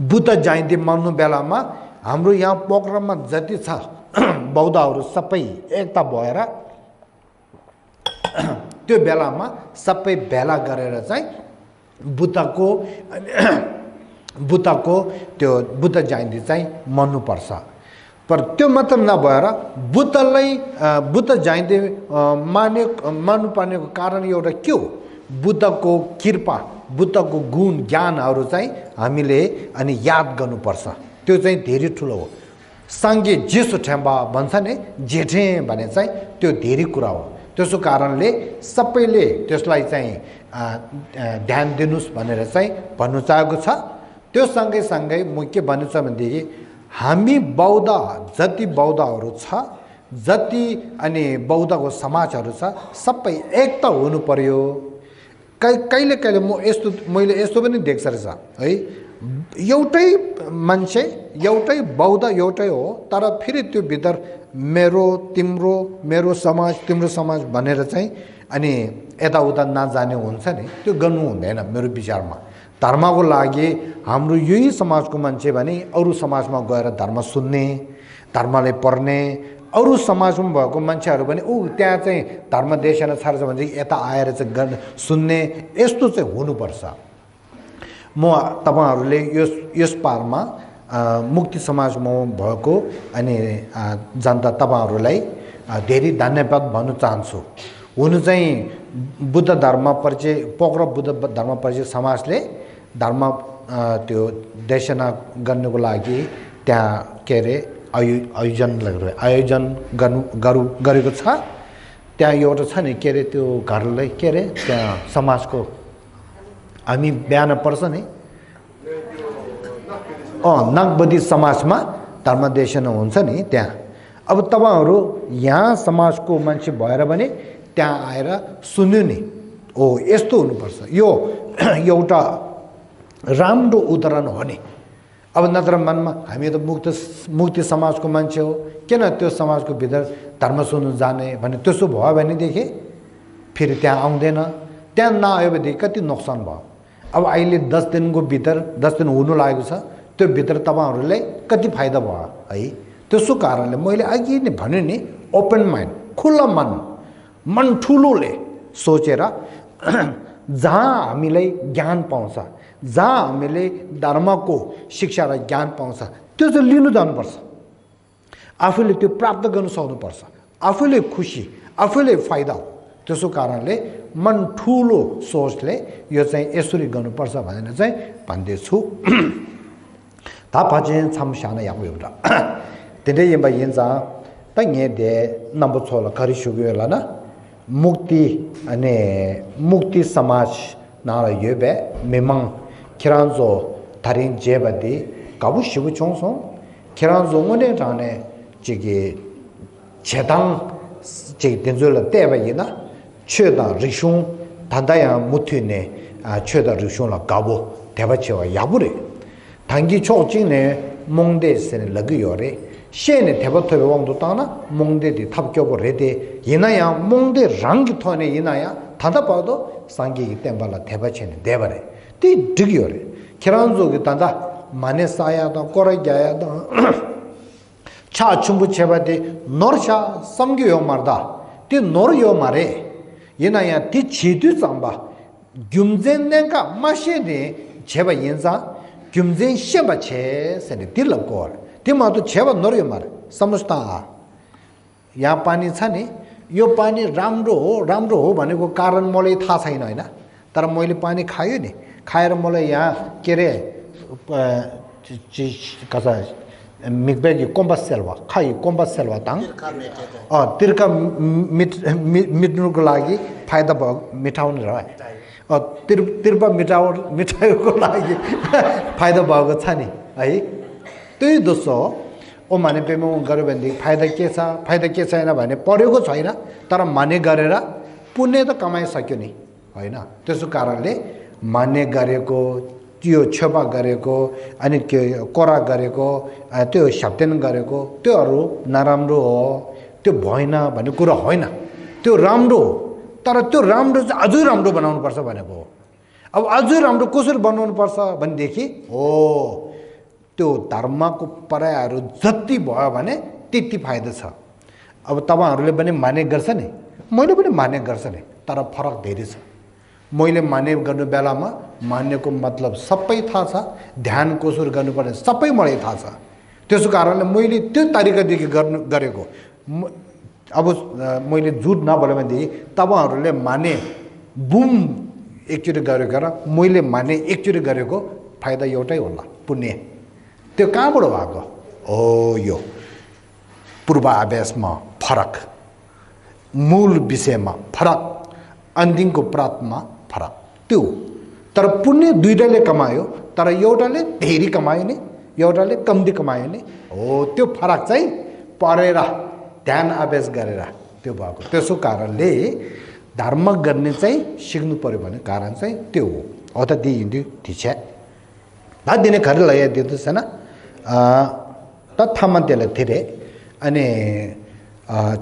बुद्ध जयन्ती मान्नु बेलामा हाम्रो यहाँ पोखरामा जति छ बौद्धहरू सबै एकता भएर त्यो बेलामा सबै भेला गरेर चाहिँ बुद्धको त्यो बुद्ध जयन्ती चाहिँ मान्नुपर्छ पर त्यो मात्र नभएर बुद्ध जयन्ती मान्नुपर्नेको कारण एउटा के हो बुद्धको कृपा बुद्धको गुण ज्ञानहरू चाहिँ हामीले अनि याद गर्नुपर्छ त्यो चाहिँ धेरै ठुलो हो सांगे जेसो ठेम्बा भन्छ नि जेठे भने चाहिँ त्यो धेरै कुरा हो त्यसो कारणले सबैले त्यसलाई चाहिँ ध्यान दिनुस् भनेर चाहिँ भन्नु चाहेको छ त्यो सँगै म के भन्नु छ भनेदेखि हामी बौद्ध जति बौद्धहरू छ जति अनि बौद्धको समाजहरू छ सबै एकता हुनु पर्यो कहिले मैले यस्तो पनि देख्छ रहेछ है एउटै मान्छे एउटै बौद्ध एउटै हो तर फेरि त्यो भित्र मेरो समाज तिम्रो समाज भनेर चाहिँ अनि यताउता नजाने हुन्छ नि त्यो गर्नु हुँदैन मेरो विचारमा धर्मको लागि हाम्रो यही समाजको मान्छे भने अरू समाजमा गएर धर्म सुन्ने धर्मले पढ्ने अरू समाजमा भएको मान्छेहरू पनि त्यहाँ चाहिँ धर्म देशना छाड्छ भने यता आएर चाहिँ गर्न सुन्ने यस्तो चाहिँ हुनुपर्छ म तपाईहरुले यस पारमा मुक्ति समाजमा भएको अनि जनता तपाईहरुलाई धेरै धन्यवाद भन्न चाहन्छु हुनु चाहिँ बुद्ध धर्म परिचय पोखर बुद्ध धर्म परिचय समाजले धर्म त्यो देशना गर्नुको लागि त्यहाँ के अरे आयोजन गरेको छ त्यहाँ एउटा छ नि के अरे त्यो घरलाई के अरे त्यहाँ समाजको हामी बिहान पर्छ नि नागबदी समाजमा धर्मदेशन हुन्छ नि त्यहाँ अब तपाईहरु यहाँ समाजको मान्छे भएर भने त्यहाँ आएर सुन्नु नि ओ यस्तो हुनुपर्छ यो एउटा राम्रो उदाहरण हो नि अब नत्र मनमा हामी त मुक्ति समाजको मान्छे हो किन त्यो समाजको भित्र धर्म सुन्नु जाने भने त्यसो भयो भने देखि फेरि त्यहाँ आउँदैन त्यहाँ नआयो भने कति नोक्सान भयो अब अहिले 10 दिनको भित्र 10 दिन हुनु लागेको छ त्यो भित्र तपाईहरुलाई कति फाइदा भयो है त्यसो कारणले मैले अघि नै भने नि ओपन माइन्ड खुला मन ठुलोले सोचेर जहाँ हामीलाई ज्ञान पाउँछ जहाँ हामीले धर्मको शिक्षा र ज्ञान पाउँछ त्यो चाहिँ लिनु जानुपर्छ आफूले त्यो प्राप्त गर्न सक्नुपर्छ आफूले खुसी आफूले फाइदा हो त्यसो कारणले मन ठुलो सोचले यो चाहिँ यसरी गर्नुपर्छ भनेर चाहिँ भन्दैछु 다파진 참샤나 야고요라 근데 이 인자 땅에데 넘버초라 가리슈고라나 मुक्ति समाज नारा येबे मेमंग किरांजो 다린 제바디 가부시부 총송 किरांजो मोने जाने 지게 제당 제 된줄라 때바이나 최다 리숑 단다야 무튀네 최다 리숑라 가보 대바치와 야부레 단기 초직내 몽데스네 러기요레 셰네 대바토베 왕도 따나 몽데디 탑교보레데 이나야 몽데 랑기 토네 이나야 다다바도 상기기 땜발라 대바체네 대바레 띠 드기요레 계란족이 단다 마네 사야다 꼬라야다 차 춤부 제바데 노르샤 섬기요 말다 띠 노르요 말에 이나야 띠 지두 잠바 균젠nen가 마셰데 제바 인자 균젠 셰바체 세네 딜럭고 तिमीहरु छेवा नर्यो मार समझता यहाँ पानी छ नि यो पानी राम्रो हो भनेको कारण मलाई थाहा छैन हैन तर मैले पानी खायो नि खाएर मलाई यहाँ के रे कसा मिगबेगी कोम्बासेलवा खाइ कोम्बासेलवा ताङ तिर्का मिट्नुको लागि फाइदा भयो मिठाउनु र तिर्पा मिठाउको लागि फाइदा भएको छ नि है त्यही दोस्रो ओ माने पेमो गर्यो भने फाइदा के छैन भने पढेको छैन तर माने गरेर पुण्य त कमाइ सक्यो नि हैन त्यसो कारणले माने गरेको त्यो छेपा गरेको अनि के कोरा गरेको त्यो शब्दन गरेको त्योहरु नराम्रो हो त्यो भएन भन्ने कुरा होइन त्यो राम्रो हो तर त्यो राम्रो चाहिँ अझै राम्रो बनाउनु पर्छ भनेको हो अब अझै राम्रो कसरी बनाउनु पर्छ भनेदेखि हो त्यो धर्मको परायहरु जति भयो भने त्यति फाइदा छ अब तपाईहरुले पनि माने गर्छ नि मैले पनि माने गर्छ नि तर फरक धेरै छ मैले माने गर्नु बेलामा मान्नेको मतलब सबै थाहा छ ध्यान कसरी गर्नुपर्ने सबै मलाई थाहा छ त्यसो कारणले मैले त्यो तरिकादेखि गरेको अब मैले झुट नबोले भने तपाईहरुले माने बुम एकचोटी गरेको र मैले माने एकचोटी गरेको फाइदा एउटै होला पुण्य त्यो कहाँबाट भएको ओ यो पूर्वाभ्यासमा फरक मूल विषयमा फरक अन्तिमको प्रातमा फरक त्यो तर पुण्य दुईटाले कमायो तर एउटाले धेरै कमायो नि एउटाले कम्ती कमायो नि हो त्यो फरक चाहिँ परेर ध्यान अभ्यास गरेर त्यो भएको त्यसो कारणले धर्म गर्ने चाहिँ सिक्नु पर्यो भन्ने कारण चाहिँ त्यो हो त दिइन्थ्यो ठिक छ दिने खरे लया दिँदो छैन तथामध्यले थिरे अनि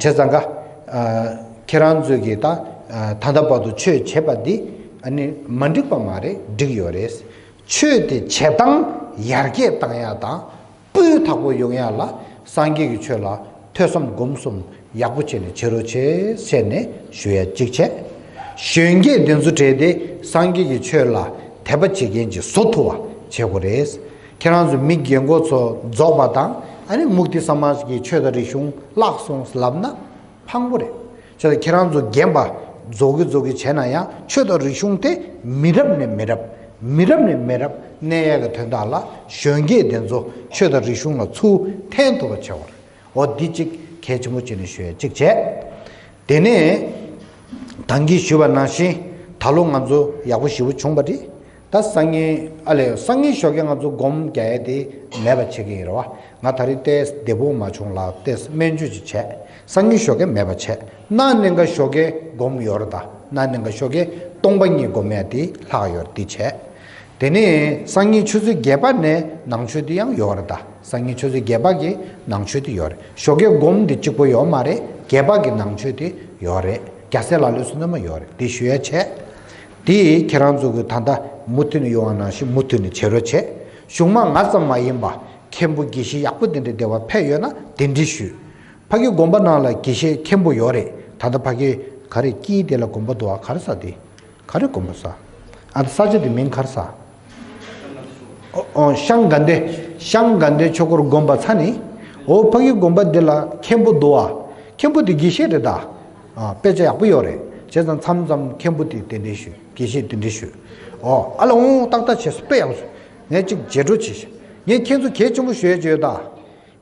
छेजंगा खेरान्जुगीता थादापदु छेपादी अनि मण्डिकपा मारे डिगियोरेस छेते छेतङ यार्के तयाता पु थाको योयाला सांगिगि छला थेसम गुमसुम यापुचेने छेरोचे सेने शुया चिक्छे शेंगे दिनजुटेदे सांगिगि छला थेबचिगेन्जि सोथुवा छेगोरेस केरान्जु मिग्यंगोचो जोबा당 아니 मुक्ति समाज की छेदरिशुं लाखसुं स्लाबना फांगबोरे 저 계란조 겜바 조기 제나야 최도 리슝테 미럽네 미럽 내야가 된다라 셴게 된조 최도 리슝로 추 텐도가 쳐 어디직 개주무지는 쉬에 직제 되네 단기 슈바나시 달롱안조 야부시부 총바디 다 상이 알레 상이 쇼경안조 곰게디 매바치기로와 나타리 때 대보 마총라 때 맨주지체 상이 쇼게 매바체 나는가 쇼게 곰요르다 나는가 쇼게 동방이 곰야디 라요르디체 되네 상이 추즈 개바네 낭추디양 요르다 상이 추즈 개바기 낭추디 요르 쇼게 곰디 찍고요 말에 개바기 낭추디 요레 갸셀랄루스는 요레 디슈에체 디 계란조그 단다 무트니 요하나시 무트니 제로체 슝망 아sam마임바 캠부 기시 약부된데 대와 패여나 딘디슈 파기 곰바나라 기시 캠부 요레 단다 파기 가리 끼데라 곰바도와 가르사디 가르 곰바사 안 사제디 민 가르사 샹간데 초고로 곰바 사니 오 파기 곰바데라 캠부도와 캠부디 기시르다 빼자 약부 요레 제선 참점 캠부디 딘디슈 기시 딘디슈 알롱 딱딱해서 빼야지 내 지금 제로치 얘 계속 개좀 쉬어줘다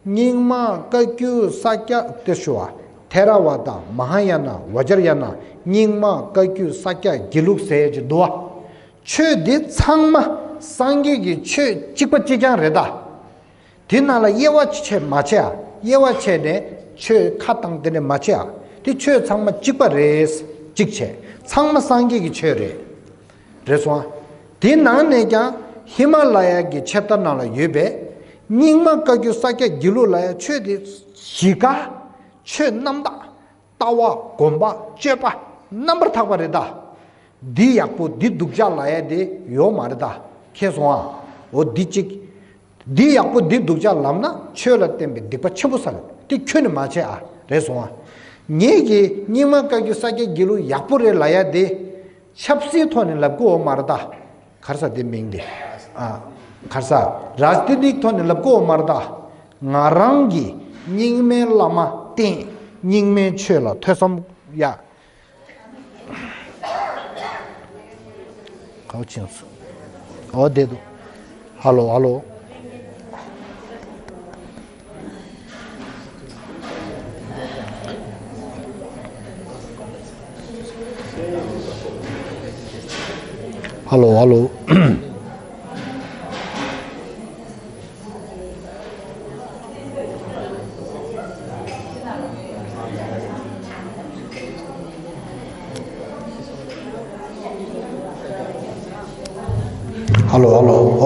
닝마 까규 사캬 때쇼와 테라와다 마하야나 와저야나 닝마 까규 사캬 길룩세지 도와 최디 창마 상계기 최 직받지장래다 디나라 예와체 마차 예와체네 최 카땅들의 마차 디최 창마 직받레스 직체 창마 상계기 최래 그래서 디나네가 히말라야기 쳇다나라 예베 닝마까기 사케 길로라야 최디 시가 최남다 따와 곰바 제바 넘버 타바레다 디약부 디둑자라야데 요 말다 계속아 오 디직 디약부 디둑자람나 최라 템비 디파 쳐부살 디 큐는 맞아 그래서 니기 닝마까기 사케 길로 약부레 라야데 샵시 톤을 납고 말다 가르사 demingde 가르사 라스티딕 톤을 납고 말다 나랑기 닝메 라마 띵 닝메 쳐라 퇴섬 야 가우치스 어데도 할로 할로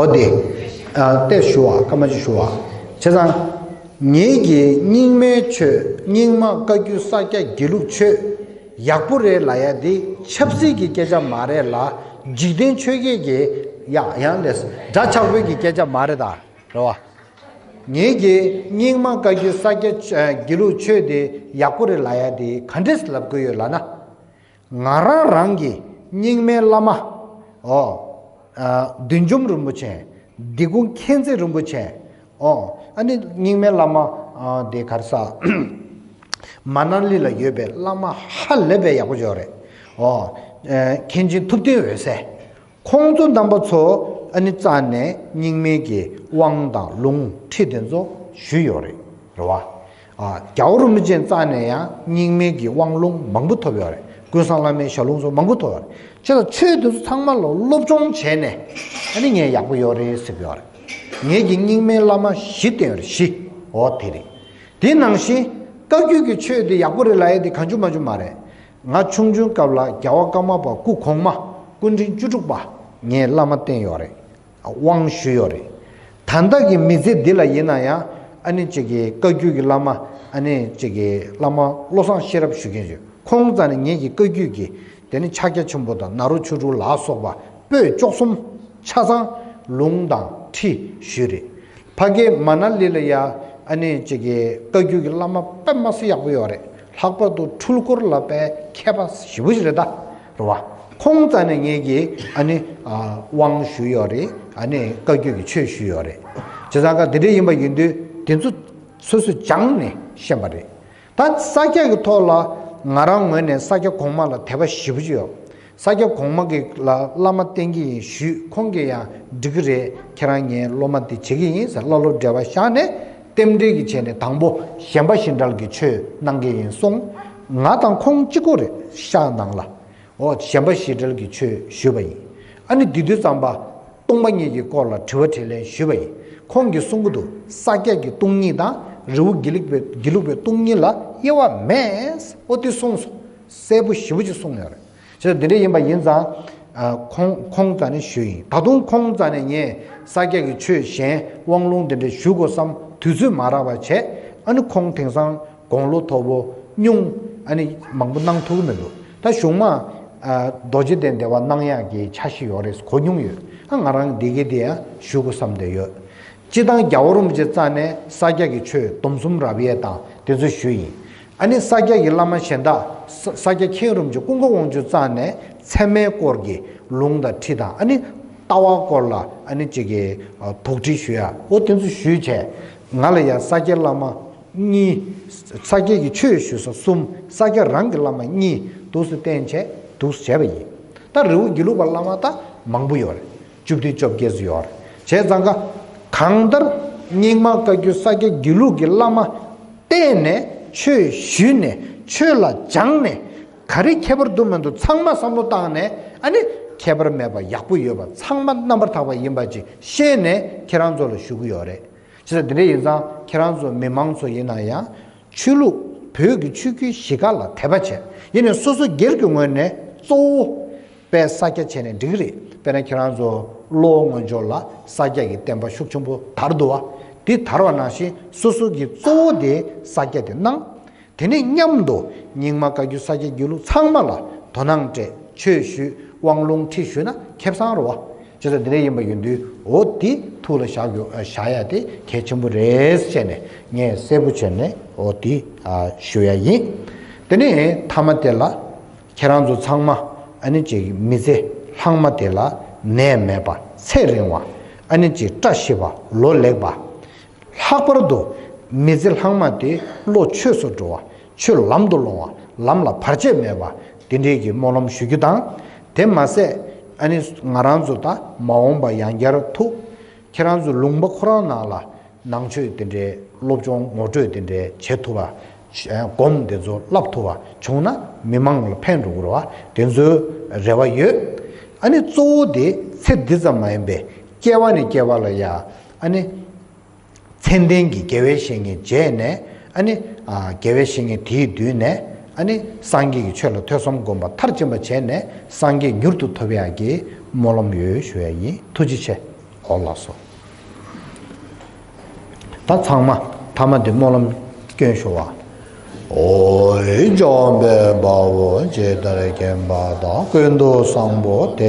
어디 때쇼아 까마지 쇼아 제상 니기 닝메체 닝마 까규 사케 길룩체 약부레 라야디 첩시기 계자 말해라 지된 최계게 야양레스 자차외기 계자 말해다 그러와 니기 닝마 까규 사케 길룩체데 약부레 라야디 컨데스 랍고요라나 나라랑기 닝메 라마 딘좀 rumbuche digun kenze rumbuche ani ningme lama de karsa manali la yebe lama halebe yakujore kenji tupde wese kongzo number 2 ani tsane ningmege wangda long thidenzo shuyore rowa gyaurumjen tsane ya ningmege wanglong mangbutobyore 구상라면 샬롱소 망고토 제가 최도 상말로 롭종 제네 아니 예 약부 요레스벼 예 잉잉메라마 시대요 시 어테리 디낭시 까규기 최도 약부를 라야디 간주마주 말해 나 충중 갑라 겨와까마바 구콩마 군진 주죽바 예 라마테 요레 왕슈 요레 단다기 미제 딜라 예나야 아니 저기 까규기 라마 아니 저기 라마 로상 시럽 슈게죠 콩자는 얘기 끄규기 되는 차게춤보다 나루추루 라소바 뼈 쪽숨 차상 롱당 티 슈리 파게 만날릴이야 아니 저기 끄규기 라마 뺨마스 약고요래 학바도 툴코를 빼 캐바스 시부지르다 로와 콩자는 얘기 아니 왕슈요리 아니 끄규기 최슈요래 저자가 드리임바 인도 된수 소수 장네 셴바리 단 사케가 토라 나랑 원에 사교 공마라 대바 시부지요. 사교 공마게 라마 땡기 슈 콩게야 디그레 케랑에 로마티 제기니 살로로 대바 샤네 템데기 전에 당보 셴바 신달기 최 난게인 송 나당 콩 찍고래 샤낭라 셴바 시들기 최 슈바이 아니 디디 잠바 똥방이기 꼴라 저텔레 슈바이 콩기 송구도 사게기 똥니다 루 길룩베 똥니라 예와 메스 어디 송소 세부 시부지 송여래 저 드레 임바 인자 콩자는 슈이 다동 콩자는 예 사게기 최신 왕롱데 슈고삼 두즈 마라바체 어느 콩탱상 공로 토보 뇽 아니 망분당 토면도 다 쇼마 도지된데와 낭야기 차시 요레스 고뇽이 항아랑 되게돼야 슈고삼데요 지당 야오름 제자네 사게기 최 domsum라비에다 대저 슈이 아니 사게기 라마 셴다 사게 키르름주 공공원주 자네 체메 고르기 롱다 티다 아니 따와 골라 아니 저게 독지슈야 어떤수 슈제 나라야 사게 라마 니 사게기 최슈서 숨 사게 랑글라마 니 도스 땡체 도스 제베이 따르 길로 발라마다 망부요 줍디 좁게즈요 제장가 강들 닝마가규 사게 길로 길라마 때네 최슈네 최라 장네 가리 캐버도면도 창마 삼로 땅네 아니 캐버 매바 약부여바 창마 넘버 타바 임바지 셰네 계란조로 쉬고요래 진짜 드레 인자 계란조 메망소 이나야 출루 벽이 추기 시갈라 대바체 얘는 소소 결경원네 조 배사게 체네 디그리 베네 계란조 롱원조라 사게기 템바 숙청부 다르도와 디 다르와나시 소소기 조데 사게데 낭 되네 냠도 닝마가규 사게 규루 상말라 도낭제 최슈 왕롱 티슈나 캡상으로 저서 드레이 뭐 윤디 어디 토르 샤교 샤야데 개첨부 레스체네 예 세부체네 어디 쇼야이 되네 타마텔라 계란조 상마 아니지 미제 항마텔라 네메바 세링와 아니지 따시바 로렉바 학버도 미질 항마데 로 최소 좋아 최 람돌로와 람라 파제 메바 딘데기 모놈 슈기당 덴마세 아니 나란조다 마옴바 양갸르 투 케란조 룽바 코라나라 낭초 딘데 롭종 모조 딘데 제토바 곰데조 랍토바 종나 미망을 펜루로와 덴조 레와예 아니 조데 세디자마임베 개와니 개발라야 아니 첸댕기 개외싱이 제네 아니 개외싱이 디드네 아니 상기기 철로 퇴섬곰바 타르점바 제네 상기 뉴르도 토비하기 몰롬유 쉐이 투지체 올라서 다 창마 타마데 몰롬 견쇼와 오이 좀베 바wo 제다레 겐바다 근도 상보 대